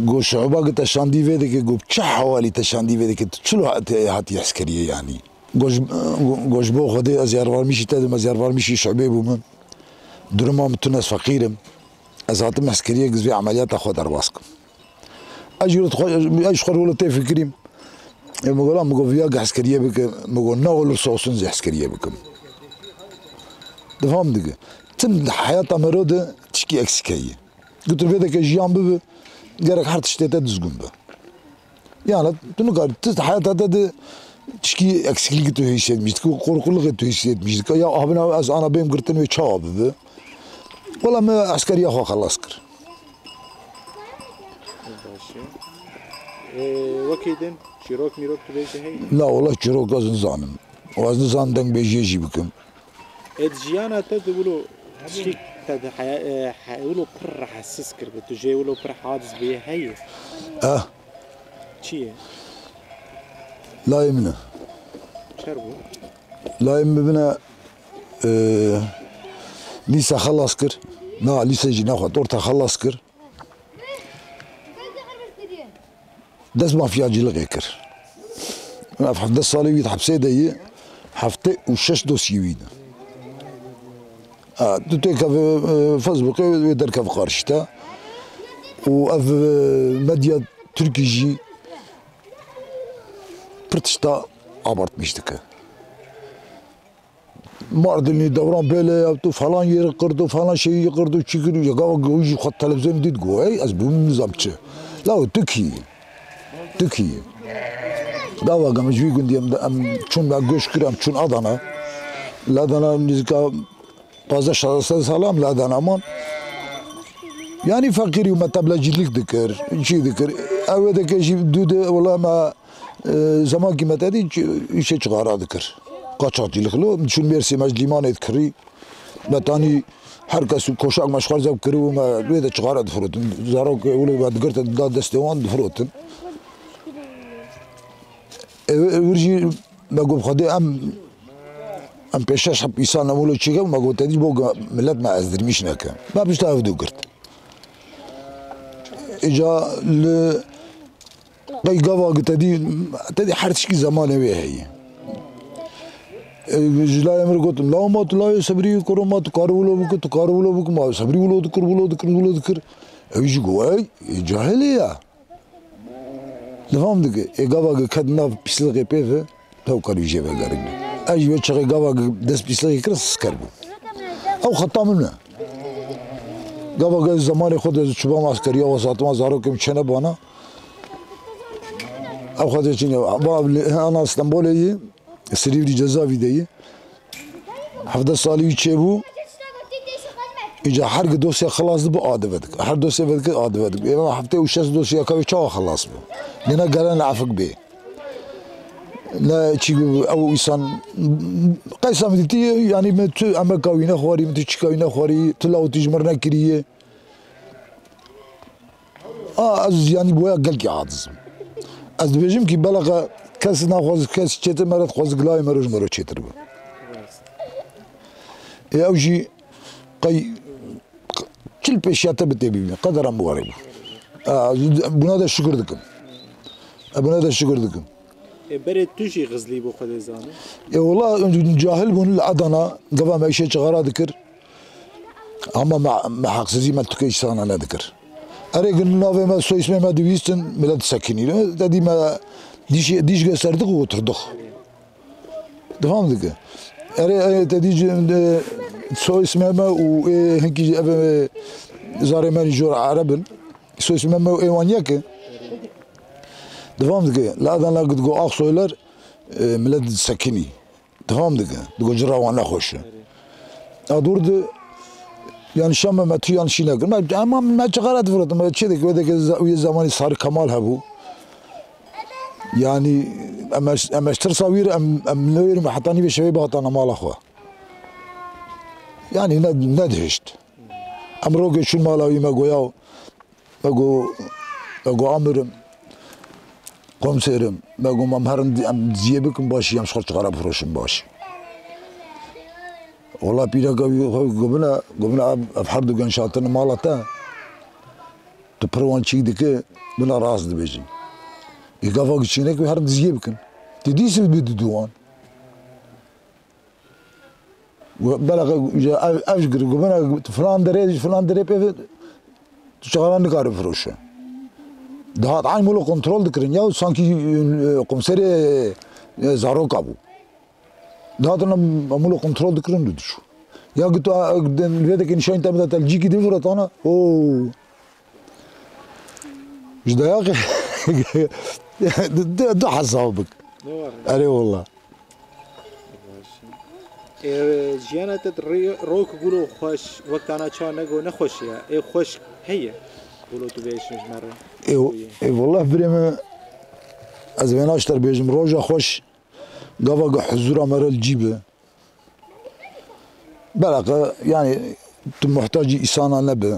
got şuba ki te şandî vê dike, got çi hewalî te şandî vê dike, tu çilo hatiye, hatiye eskeriyê yanî? Got ji, got ji bo Xwedê ez yarvarmişî te dim, ez yarvarmişî şubê bûme. Duruma min tune, ez feqîr im. Ez hatim eskeriyê giz vê emeliyata xwe derbas kim. Ez jî wilo dixwe-, ez ji xwe wilo tê fikirîm. Ê, min got, la, min got, viya gi eskeriyê bike, min got, ne olursa olsun ez ê eskeriyê bikim. Difam dike. Tim di heyata mero de tişkî eksik heye. Gutir vê deke jiyan bibe, gerek her tiştê te dizgûn be. Yani tu nikar, tu heyata te de tişkî eksiklikî tu hîsetmiş dike, korkulixê tu hîsetmiş dike. Ya abina ez ana bêm girtin wê çawa bibe? Wela me eskeriya xwe xelas kir. Baş e. Ee, wekî din, çîrok mîrok tu bêjî heye? La wela çîrok ez nizanim. Û ez nizanim dengbêjiyê jî bikim. Ê di jiyana te de wilo tiştî te de heya-, e, he-, wilo pir rehetsiz kiribe, tu jê wilo pir haciz bûye heye? Eh. Çi ye? Layê min e. Çer bû? Layê min bibine, e, lîse xelas kir. Na, lîse jî nexwend, orta xelas kir. Dest mafyacılık kir. Ev hevdeh salê wî di hepsê de yî, heftê û şeş dosyê wî ne. Ha, tu têkeve, e, Facebookê wê derkev qarşî te. Û ev, e, medya Tirkî jî pir tişta abartmîş dike. Mardinî, Dewran Bêle ya, tu falan yeri qirdo, falan şeyi qirdo, çi kir, ya gava wî jî xwe televîzyonê dît, got, "Hey, ez bûm nizam çi." La tu kî yî? Tu kî yî? Gava gam ji wî gundî em, em çûn, me göç kir, em çûn Adana. Li Adana nêzîka pazdeh şazdeh sala em li Adana man. Yanî feqîrî û me teblecîlik dikir, çi dikir. Ew ê dike jî dû de, wela me E, zemankî me tedî çi-, îşê çixara dikir. Qaçaxçîlik lo, çûn Mêrsî me ji lîmanê dikirî. Me tanî her kes û koşak me ji xwe zeb kirî û me wê de çixara difirotin. Zarok wilo me digirtin da destê wan difirotin. E, e, wir jî me got, "Xwedê em, em pêş şeş heb îsan em wilo çêke," me got, "Tedî bo ge-, millet me ez dirmîş neke." Me pişta ev dû girt. Îca li Qey gava gi te dî, te dî her tişkî zemanê wê heye. E, ji layê min re gotin, "Law ma tu layê Sebrî kuro ma tu karî wilo bikî, tu karî wilo bikî." Ma Sebrî wilo dikir, wilo dikir, wilo dikir. Ew jî got, "Ey, ê cahilê ya." Difam dike, ê gava gi ket nav pîsliqê pê ve, Tewkar wî jê vegerîne. Ez ji wê çaxê gava dest pîslexê kir, sisker bû. Ew xeta min e. Gava gel zemanê xwe de çûbam askeriya, wesatime zarokê min çêne bana. Ew xwedê çîne. Ba ana Stenbolê yî, Silîvrî Cezavî de yî. Hevdeh salî wî çêbû. Îca her gi dosya xilas dibe, a divedik. Her dosya vedike, a divedik. Êva heftê û şeş dosya ka wê çawa xilas bû? Gene gelen li efik bê. Ne çî ew îsan qeysa min dîtî, yanî min tu emeka wî nexwarî, min tu çîka wî nexwarî, tu lawitî ji min nekiriye. A, ez yanî boya gelkî aciz im. Ez dibêjim kî belaqa kes naxwaz, kes çêtir me re dixwaz gilayê me re ji me re çêtir be. Ê ew jî qey çil pêşiya te bi tê bîne, qedera min warê bû. A, buna de şikir dikim. E, buna de şikir dikim. Ê, berê tu jî Xizlî bû xwedê zanî? Ê, wela cahil bûn li Adana, gava me îşê çixara dikir. Ama me, me heqsizî me tuke îsana nedikir. Erê gin navê me, soy ismê me dibîstin, millet disekinî. Te dî me dîş, dîş gösterdik û oturduk. Difam dike. Erê, erê te dî, e, soy ismê me û ê hinkî ev, e, zarê me jor Ereb in. Soy ismê me û ê wan yek e. Difam dike. La dan la go Aksoylar, e, millet disekinî. Difam dike. Digo cira wan nexweş e. A dûr di, yanî şame me tu yan şîne kir. Me, ama me çixara difirotin. Me çê dike, wê dike za-, wî zemanî Sarı Kemal hebû. Yanî em eş, em eş tirsa wî re em, em newêrim heta nîvê şevê bihatana mala xwe. Yanî ne, nedihişt. Em rokê çûn mala wî me goya, me got, me got amirim, komiserim, me got, "Em herin em diziyê bikin baş, em ji xwe çixara bifiroşin baş." Wela pîreka wî xwe gobine, gobine ev, ev her du genç hatine mala te. Tu pir wan çîk dike, bina rast dibêjin. Ê gava giçînek wî herin diziyê bikin. Tu dîsî bi didu wan. Belaqa ev, ev ji gir, gobina filan derê, filan derê pê tu çixara nikare firoşe. Dihat eyn mûlo kontrol dikirin. Ya sankî, e, komiserê, e, zaroka bû. Dihatin em, em mûlo kontrol dikirin û diçû. Ya ku tu, e, li vê dekê nîşanî te bide te li cîkî din vira tana. Oo. Ji dayaqê du, du, du hesab bik. Ne var ya? Erê wala. Ê, jiyana te rê-, rok gulo xweş, wek tana ça nego nexweş ya. Ê xweş heye. Gulo tu bêşin ji me re. Ê, ê, wallah birê min, ez vêna ji te bêjim, roja xweş, gava ku huzura me re li cî bi. Belaqe, yani, tu muhtacî îsana nebe.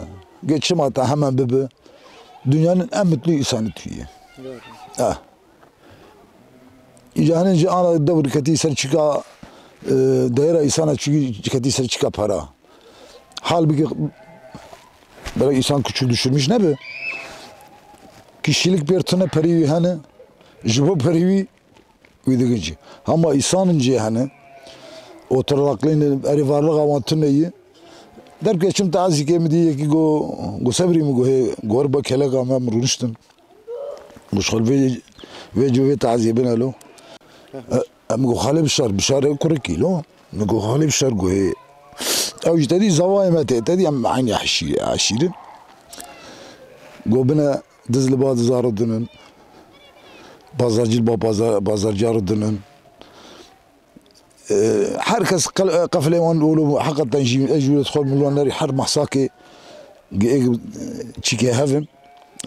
Ge çima te hemen bibe. Dünyanın en mutlu insanı tu yî. Doğru. Eh. Îca hinek jî ana dewr ketî ser çika, e, deyra îsana çi-, ketî ser çika para. Halbuki belek îsan küçük düşürmüş nebe. Kişilik bir tune perî wî hene. Ji bo perî wî wî digin jî. Hema îsanên jî hene. Oturaqlîn erê varlığa wan tune yî. Derkeçim tazîkê min dî yekî go, go sebrî min go hê, go were ba keleka me min rûniştin. Goşxal vê, vê cû vê taziyê bin elo. E, em go Xalê Bişar, Bişar e kurekî lo. Min go Xalê Bişar go hê. Ew jî te dî zavayê me tê, te dî em eynî eşîrê, eşîrin. Go bine diz li ba diza re dinin. Bazarcî li ba bazar, bazarciya re dinin. E, her kes qel-, qeflê wan û heqeten jî ez jû xwe milyonerî her mahsakê ge-, çîkê hevin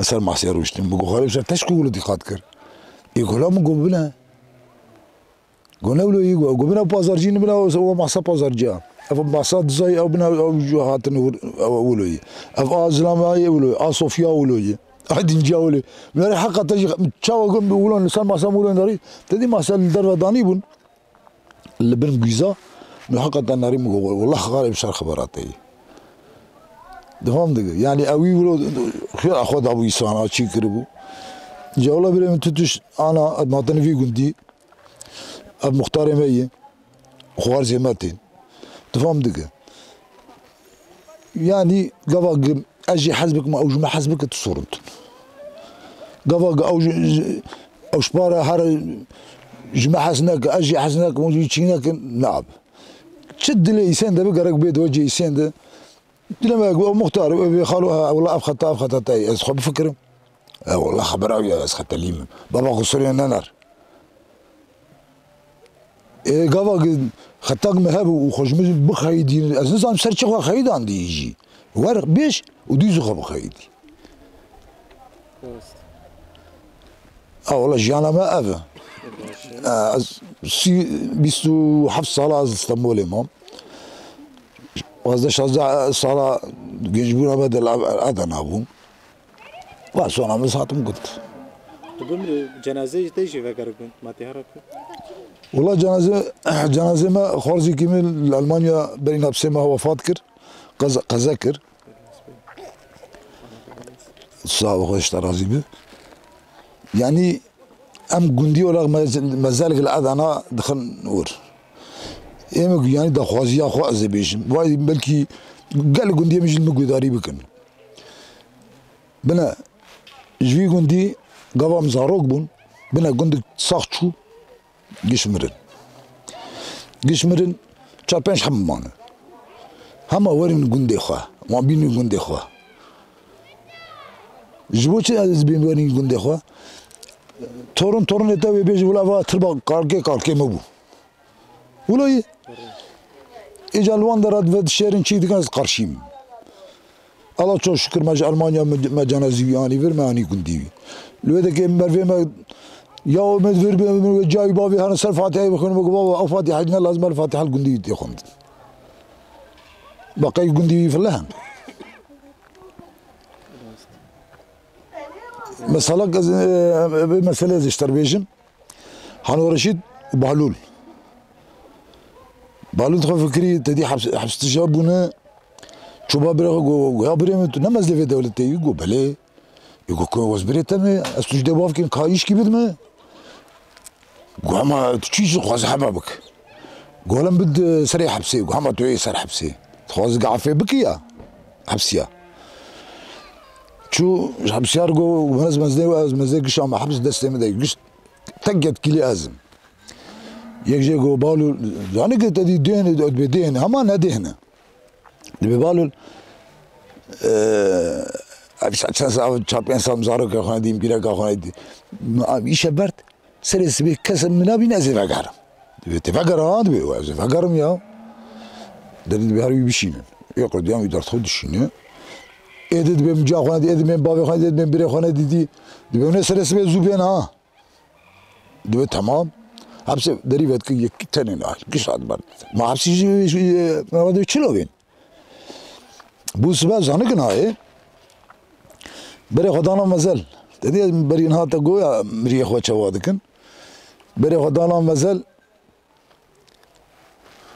ser mahsê rûştin. Min go Xalê Bişar te ji ku wilo dîqat kir. Ê gola min go bine. Go ne wilo yî go. Go bina pazarcî ne bina o, o masa pazarcî ya. Ev masa dizayî ew bina ew jû hatin wir-, ew wilo yî. Ev a zilamayê wilo yî. A Sofya wilo yî. A Dinciya wilo yî. Min erê heqeten jî çawa go wilo li ser masa wilo nerî. Te dî masa li derve danî bûn. Li bin güza. Min heqeten nerî min go. Wallah Xalê Bişar xebera te yî. Difam dike. Yani ew wî wilo xwe, xwe dabû îsana çî kiribû. Ca wila birê min tu tişt ana ez hatin vî gundî. Ev muxtarê me yê, xwarzê me tên. Tu fam dike. Yanî gava gi-, ez jê hez bikim, ew ji me hez bike, tu sorun tune. Gava gi-, ew ji, ji, ew ji para here ji me hez neke, ez jê hez nekim, ew jî çî nekin, nabe. Çi dilê îsên de bi gerek bê di wecê îsên de. Dilê me got, muxtar, wê xalo, ha, wela ev xeta, ev xeta te ye, ez xwe bifikirim. E, wela xebera wî ye, ez xetelî me. Baba xwe serê nener. Ê, gava ki xetak me hebû û xwe ji min bixeyidî, ez nizanim ser çi xwe xeyidandî jî. Wer bêj û dî zû xwe bixeyidî. Rast. A, wela jiyana me ev e. E, ez sî, bîst û heft sala ez li Stenbolê mam. Pazdeh şazdeh sala gencbûna me de li Adana bûm. Va sona min hatim got. Tu bimrî, cenazeyê te jî vegeribin, ma tê here ku? Wela cenaze, cenazê me xwarzîkî min li Almanya berî napsê me wefat kir. Qeze, qeze kir. Sağ ol, xweş te razî bi. Yanî em gundî olarak mez-, mezelek li Adana dixin wir. Ê min yanî daxwaziya xwe ez ê bêjim. Vay belkî gelek gundiyê min jî min guhdarî bikin. Bine ji vî gundî gava min zarok bûn. Bine gundik sax çû. Giş mirin. Giş mirin, çar pênc heb mane. Hema werin gundê xwe, wan bînin gundê xwe. Ji bo çi ez bînim werin gundê xwe? Torun, torunê te wê bêje, wila va tirba kalkê, kalkê me bû. Wilo yî. Îca li wan dera dibe dişêrin çî dikin, ez qarşî me. Allah çok şükür me ji Almanya me, me cenazî wî anî vir, me anî gundî wî. Li wê dekê mervê me ya me vir be, me cayî bavê hene ser Fatihayê bixwîne, me got, baba, ew Fatiha ne lazim e, Fatiha li gundî wî tê xwendin. Beqey gundî wî file hen. Mesela ez, e, vê meselê ez ji te bêjim. Hano Reşîd û Bahlûl. Bahlûl dixwe fikirî, te dî heps-, hepsdija bûne, çû ba birê xwe go, go, ya birê min, tu ne mezlê vê dewletê yî? Go, belê. Yê go, ku ez birê te me, ez tu ji dê bavkên ka îşkî bidime. Go, hema tu çi jî dixwazî hema bik. Go, lem bid serê hepsê. Go, hema tu yê ser hepsê. Dixwazî gafê bikî ya. Hepsiya. Çû hepsiyar got, ez mezlê, ez mezlê gişa me heps destê min de giş tek yetkîlî ez im. Yek jê got, Balûl, zanî ki te dî dêne, dibê dêne, hema ne dêne. Dibê Balûl, e, ev çend sal, çar pênc sal zarokê xwe dîm, pîreka xwe dî. Îşe bert, serê sibê kes min nabîne ez ê vegerim. Dibê, tê vegera, dibê, ez ê vegerim ya. Dibê, dibê her wî bişînin. Ê qurdiyan wî dert xwe dişîne. Ê de dibê min ca xwe nedî, ê dibê min bavê xwe nedî, ê dibê min birê xwe nedî dî. Dibê, hûn ê serê sibê zû bên ha. Dibê, temam. Hepsê derî vedikir yek tenê nahil. Giş hat ber. Ma hepsî jî, jî, e, me vadê çilo bên. Bû sibe zanikin hayê. Berê xwe dana mezel. Te dî berî niha te goya miriyê xwe çawa dikin. Berê xwe dana mezel.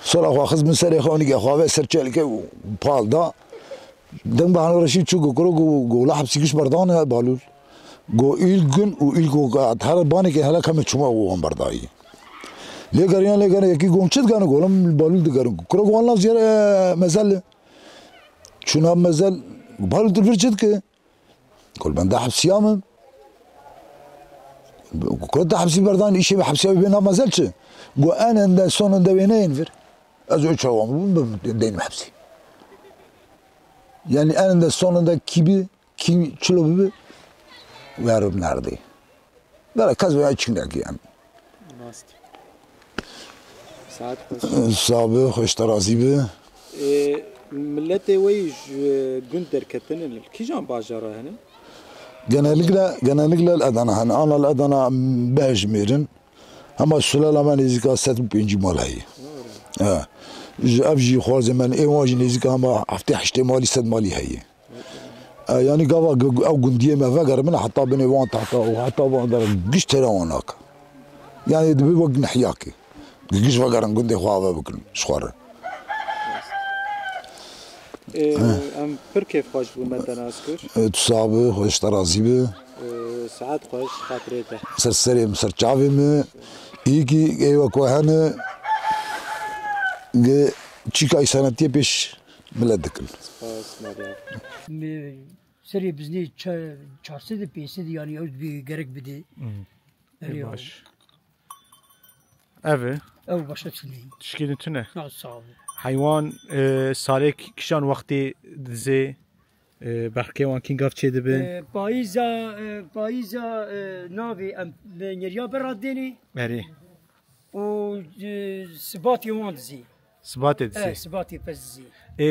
Sora xwe xist bin serê xwe, nîke xwe ve ser çelke û pal da. Dem Bahano Reşîd çû, go kuro, go, go la hepsî giş berdane Balûl. Go îl gun û îl go her banê ke hele keme çûma û wan berdayî. Lê geriyan, lê geriyan, yekî gom çi digane, golam Balûl digerin. Kuro go wan la ziyare mezel. Çûna mezel, Balûl tu vir çi dike? Kul ben de hepsiya min. Kul de hepsî berdan, îşê bi hepsiya bê na mezel çi? Go eninde sonunda wê neyên vir. Ez o çawa min bûm, deynim hepsî. Yani eninde sonunda kî bi, kî çilo bibi, werim nerdê. Bela kes veya çinek yani. Rast. Saet xweş. Sabe, xweş te razî bi. Ê, milletê we yî ji gund derketine li kîjan bajara hene? Genellikle, genellikle li Edana hene. Ana li Edana bihejmêrin. Hema sulala me nêzîka sed û pêncî mal heye. He. Ji ev jî xwarzê me, ê wan jî nêzîka hema heftê heştê malî, sed malî heye. E, yanî gava g-, ew gundiyê me vegerin heta binê wan tehta û heta van dera giş têra wan nake. Yanî dibe wek nehiyakê. Giş vegerin gundê xwe ave bikin ji xwe re. Ê, em pir kêfxweş bûn me te nas kir. E, tu sax bi, xweş te razî bi. Ê, saet xweş, xatirê te. Ser serê min, ser çavê min. Îkî ê wek we hene, gi çîka senetiyê pêş milet dikin. Spas, Meryem. Me serê biznê çe-, çar sed û pênc sed, yanî ew dibê gerek bidê. Hmm. Erê, baş. Ev e? Ew başa tune. Tişkî din tune? Na, sağ ol. Heywan, e, salê k-, kişan wextê dizê, e, berxkê wan kîn gav çê dibe? E, payîza, e, payîza, e, navê em li neriya ber radênê. Erê. Û, e, sibatê wan dizî. Sibatê dizî. E, sibatê pez dizî. E,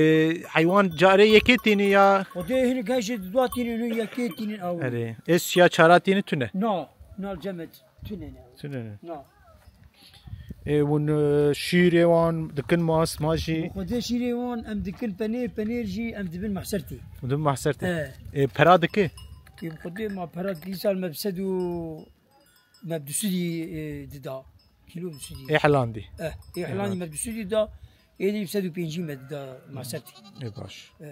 heywan carê yekê tînî ya? Xwedê hinek hejê dua tînin û yekê tînin ew. Erê. E, siya çara tîni tune? Na, na cemet tune ne. Tune ne. Na. E, hûn, e, şîrê wan dikin ma, sima jî? Xwedê şîrê wan em dikin penêr, penêr jî em dibin mehsertî. Dibin mehsertî. E. E, pera dike? Kêm xwedê ma pera dike, îsal me bi sed û me bi du sedî, e, dida. Kîlo du sedî. Ê hilandî. Eh, ê hilandî me du sedî da. Ê dî sed û pêncî me dida masetî. Ê baş. Eh.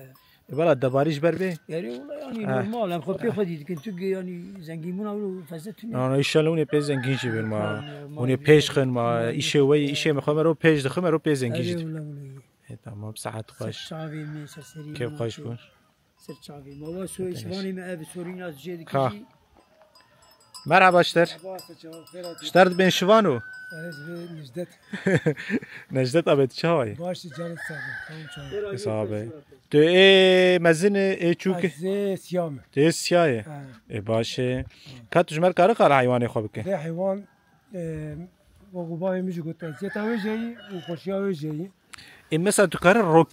Ê bala debarî ji ber bê? Erê wala yanî normal. Em xwe pê xwe dî dikin. Tu yanî zengînbûna wilo fezle tune. Na, na, înşallah hûn ê pê zengîn jî bin ma. Hûn ê pêş xin ma. Îşê we yî, îşê me xwe mero pêş dixin, mero pê zengîn jî dibin. Erê wala wilo yî. Ê tamam, saet xweş. Ser çavê me, ser serî me. Kêf xweş bû. Ser çavê me. Wa so-, şivanê me ev sorîna jê dikijî. Merhaba ji te re. Merhaba, ser çav, xêr hatî. Ji te re dibên şivan û? Ez bi Necdet. Necdet abi, tu çawa yî? Baş, canê sağ be. Tamam, çav. Sağ be. Tu ê mezin î, ê çûk î? Ez ê siya me. Tu ê siya yî? Ha. Ê baş e. Ka tu ji me re kare kare heywanê xwe bike? Dê heywan, e, wek bavê min jî got, eziyeta wê jî heye û xweşiya wê jî heye. Ê, mesela tu kare rok,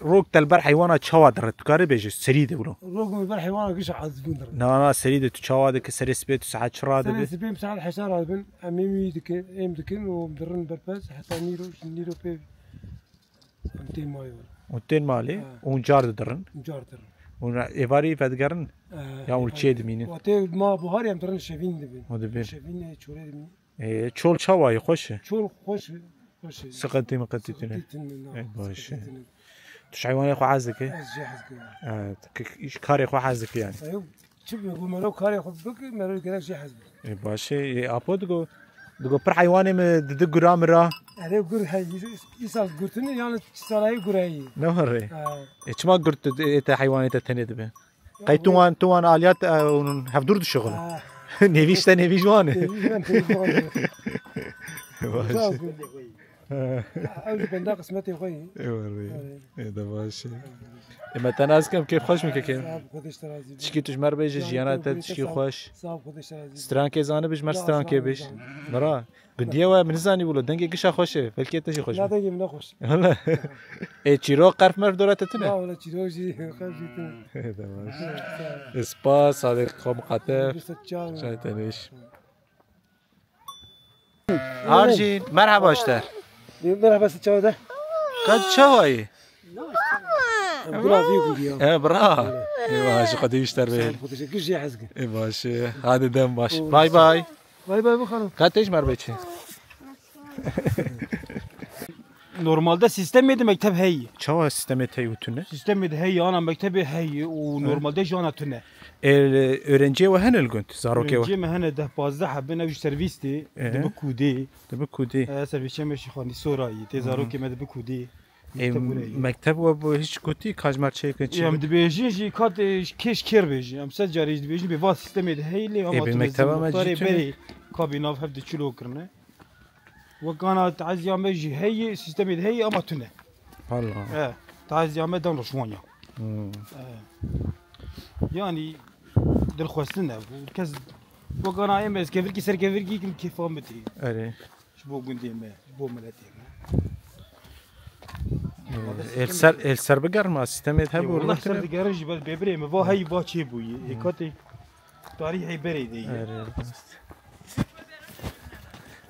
rok te li ber heywana çawa dire? Tu kare bêje serî de wilo. Rok min ber heywana giş ez bûn dire. Na, na, serî de tu çawa dike, serê sibê tu saet çi radibe? Serê sibê saet heşt radibin, em êm wî dikin, êm dikin û em dirin ber pez, heta nîro, ji nîro pê em tên malê. Û tên malê, ha. Û car didirin. Car dirin. Û êvarî vedigerin? Ha, ya û êvarî çê dimînin? Watê ma buharî em dirin şevîn dibin. O dibin. Şevîn, e, çorê dimînin. Ê, çol çawa ye, xweş e? Çol xweş e, xweş e. Siqetî miqetî tune? Siqetî tune, na. Ê, baş e. Siqetî tune. Tu ji heywanê xwe hez dikî? Ez jê hez dikim. Evet, k-, k-, ji karê xwe hez dikî yani? Ew, çi bi, ku mero karê xwe bike, mero gerek jê hez bike. Ê, baş e. Ê, apo digo, digo pir heywanê min didi gura min ra. Erê gur heyî, îsal gurtine yani salayê gur heyî. Ne var rê? Ha. Ê, çima gurt tu, ê, te heywanê te tenê dibe? Qey tu wan, tu wan aliyat, e, hûn hevdûr dişixulin? Ha. Nêvî işte, nêvî ji wan e. Nêvî ji wan, nêvî ji wan. Baş. Sağ ol. Ew jî benda qismetê xwe ye. Ê were. Ê de baş e. Ê me te nas kim, kêf xweş min kekê. Sağ ol, Xwedê ji te razî be. Tişkî tu ji me re bêje, jiyana te tişkî xweş. Sağ ol, Xwedê ji te razî be. Strankê zanibî, ji me strankê bêj. Bira. Gundiye we, min nizanî wilo, dengê gişa xweş e. Belkî te jî xweş be. Na, dengê min ne xweş. Wele. Ê, çîrok qerf merf dora te tune? Na, wele çîrok jî, qerf jî tune. Ê, spas, sadê xwe miqate. Çay tenêş. Arjî, merhaba ji te. Merhaba, siz çawa de? Ka çawa yî? Bira vî gundiya. E, bira. Ê, baş, Xwedê ji te re be. Xwedê ji te re be. Ê, baş, e, hadi dem baş. Bay bay. Bay bay bixanim. Ka te ji me re be çi? Normalde sîstemê de mekteb heye. Çawa sîstemê te û tune? Sîstemê de heye, ana mektebê heye û normalde jana tune. Ê, öğrenciyê we hene li gund, zarokê we? Öğrenciyê me hene deh pazdeh hebin, ew ji servîs tê, dibi kûdê. Dibi kûdê. E, servîsçê me jî xwendî sorayî, tê zarokê me dibi kûdê. Ê, mekteb we bo hiç gotî, ka ji me re çêkin çi? Em dibêjin jî, ka tê kêş kêr bêjin. Em sed carî jî dibêjin, bê va sîstemê de heye lê, ama tu mekteba me jî tune. Berê kabî nav hev de çilo kirine. Wek ana teziya me jî heye, sîstemê de heye, ama tune. Hala. E, teziya me dan roşwanya. Hmm. E. Yani, dilxwestin e. Kes wek ana em ez kevirkî ser kevirkî kim kêfa min tê. Erê. Ji bo gundê me, ji bo miletê me. Ee, el ser, el ser bigerin ma sîstemê hebû. Wala ser digerin jî bes bêbirê me va hey va çê bûyî. Ê katê tarîhê berê de ye. Erê, rast.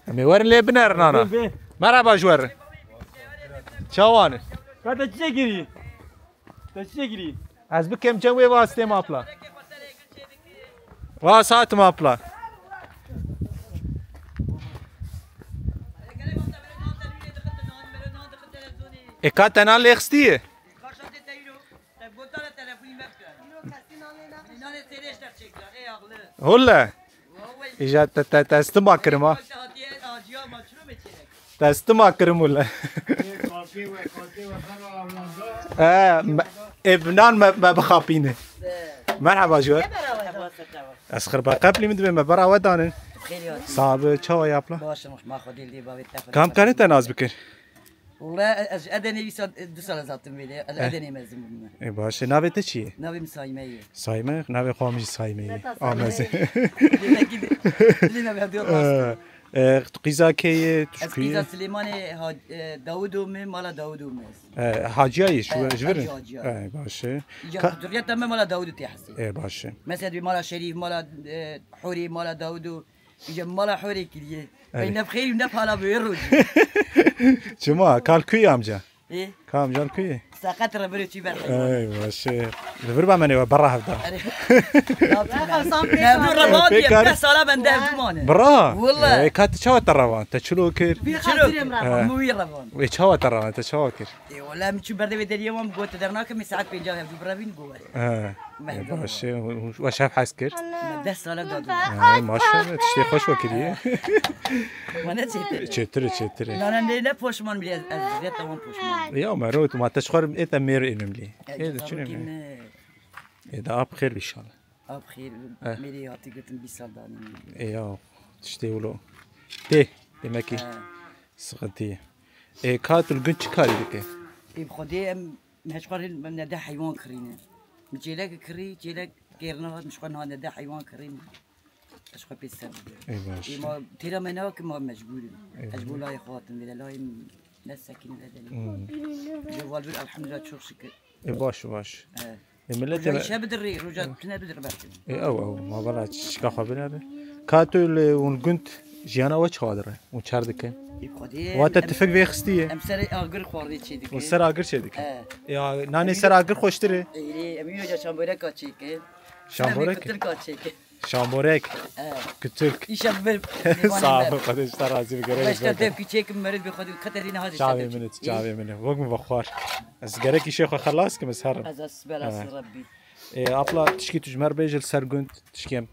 Em ê werin lê binerin ana. Bê, bê. Merhaba ji werin. Çawan e? Ka te çi kirî? Te çi kirî? Ez bikem cem wê vastê mapla. Vas hatim apla. Ê ka te nan lê xistiye? Hole. Îja te, te, te stima kirim ha. Te stima kirim hole. E, me, ê bi nan me, me bixapîne. Merhaba ji we. Ez xirba qeplî min dibê me bera we danin. Xêr ya. Sabe çawa yapla? Baş in, ma xwe dil dê bavê te xwe. Kam kare te naz bikir? Wala ez Edenê wî sal, du sal ez hatim vêlê. Ez Edenê mezin bûm. E, baş e. Navê te çi ye? Navê min Sayme ye. Sayme, navê xwe min jî Sayme ye. Ameze. Dilê me hevdû rast. E, tu qîza kê ye? Tu ji ku yî? Ez qîza Silêmanê, ha, e, Dawudo me, mala Dawudo me. E, Haciya yî, ji vir in? Haciya. E, baş e. Îca duriyeta me mala Dawudo tê hesê. E, baş e. Mesela dibê mala Şerîf, mala, e, Hurê, mala Dawudo. Îca mala Hurê kiriye. Erê. Ey ne bi xêr û ne bi hala bi wê rojî. Çima? Kal ku yî amca? Ê? Ka amcan ku yî? Seqet re biro çî ber heywan. Ey, baş e. Li vir ba me nêwe berra hevda. Erê. Ne yapayım ben? Ne bu revan diye, pek sala bende hevdu mane. Bira. Wala. E, ka te çawa te revan? Te çilo kir? Çilo kir. Min wî revan. E, çawa te revan? Te çawa kir? E, wala min çû berdevê deriyê wan, got te dernakim, min saet pênca hevdu birevîn, got. He. Mehdo. E, baş e, we şev hez kir? Me deh sala da dû. He, maşallah, tiştê xweş we kiriye. Wana çêtir. Çêtir e, çêtir e. Nana ne, ne poşman bile, ez, ez ziyade wan poşman. Ya, me rot, ma te ji xwe ê te mêr ênim lê. E, ê de çi ne? Ê de ap xêr inşallah. Ap xêr, e, mêrê hatî girtin bîst sal danî. E, ya, tiştê wilo. Tê, demek ki. He. Sıkıntı. E, ka tu li gund çi karî dike? Ê, bi Xwedê em, me ji xwe re nede heywan kirîne. Min çêlek kirî, çêlek kêrine hat, min ji xwe niha nede heywan kirîne. Ez xwe pê ser bide. Ê, baş. Ê, ma têra me nake, ma mecbûr in. Ê, ez ji bo layê xwe hatim vêde, layê min ne sekîn vede. Hmm. Ji val bir elhamdülillah, çok şükür. Ê, baş, baş. Evet. Ê, milletê me. Roja îşe bidirî, roja tune bidirî belkî. Ê, ew, ew, ma bela çişka xwe bine be. Ka tu li hûn gund jiyana we çawa dire? Hûn çer dike? Ê, Xwedê, wa te em, tifik vê xistiye? Em serê agir xwarinê çê dike. Hûn ser agir çê dike? He. Ya, nanê ser agir xweştir e? Ê, em îro ca çamboreka çêke. Şamborek? Kutilka çêke. Şamborek. He. Kutilk. Îşe bi. Sağ ol, Xwedê ji te razî be, gerek. Beşte dev küçek merid bi Xwedê Katerina hadi. Çavê min, çavê min. Wek min vexwar. Ez gerek îşê xwe xelas kim, ez herim. Ez, ez bela Rabbi. Ê, apla, tişkî tu ji me re bêje li ser gund, tişkî em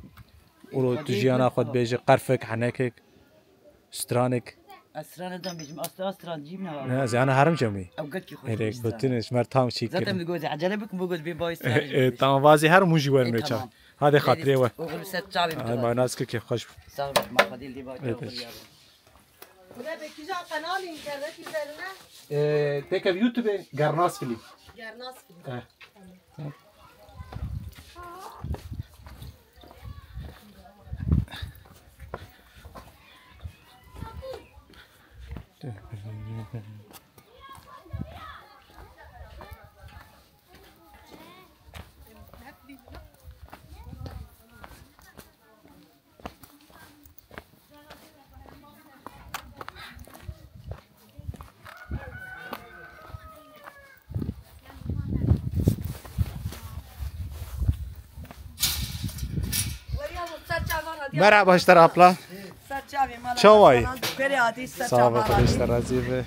ûro tu jiyana xwe dibêje, qerfek, henekek, stranek. Estran, ez dibêjim, asta, estran cî min ha. Ne, ez ana herim cemî. Ew gelkî xweş Êrê dibîstan. Gotin, ji mer tam çî Zaten kirin. Bi goz ecele bikim, bi goz bê bayî E, estran e, jî tamam, vazî her mû jî werin E, wê çav. Tamam. Hadi xatirê we. Oğlum, ser çavê Ay, bidin. Maynaz kir ki xweş. Sağ ol, ma Fadil diye bak. Evet. Oğlum ya. Bu ne be, kîjan kanal, internet üzerine? E, tekev YouTube, Gernas Film. Gernas Film. E. Tamam. Merhaba, işte abla. Çawayı. Sağ ol, işte razı be.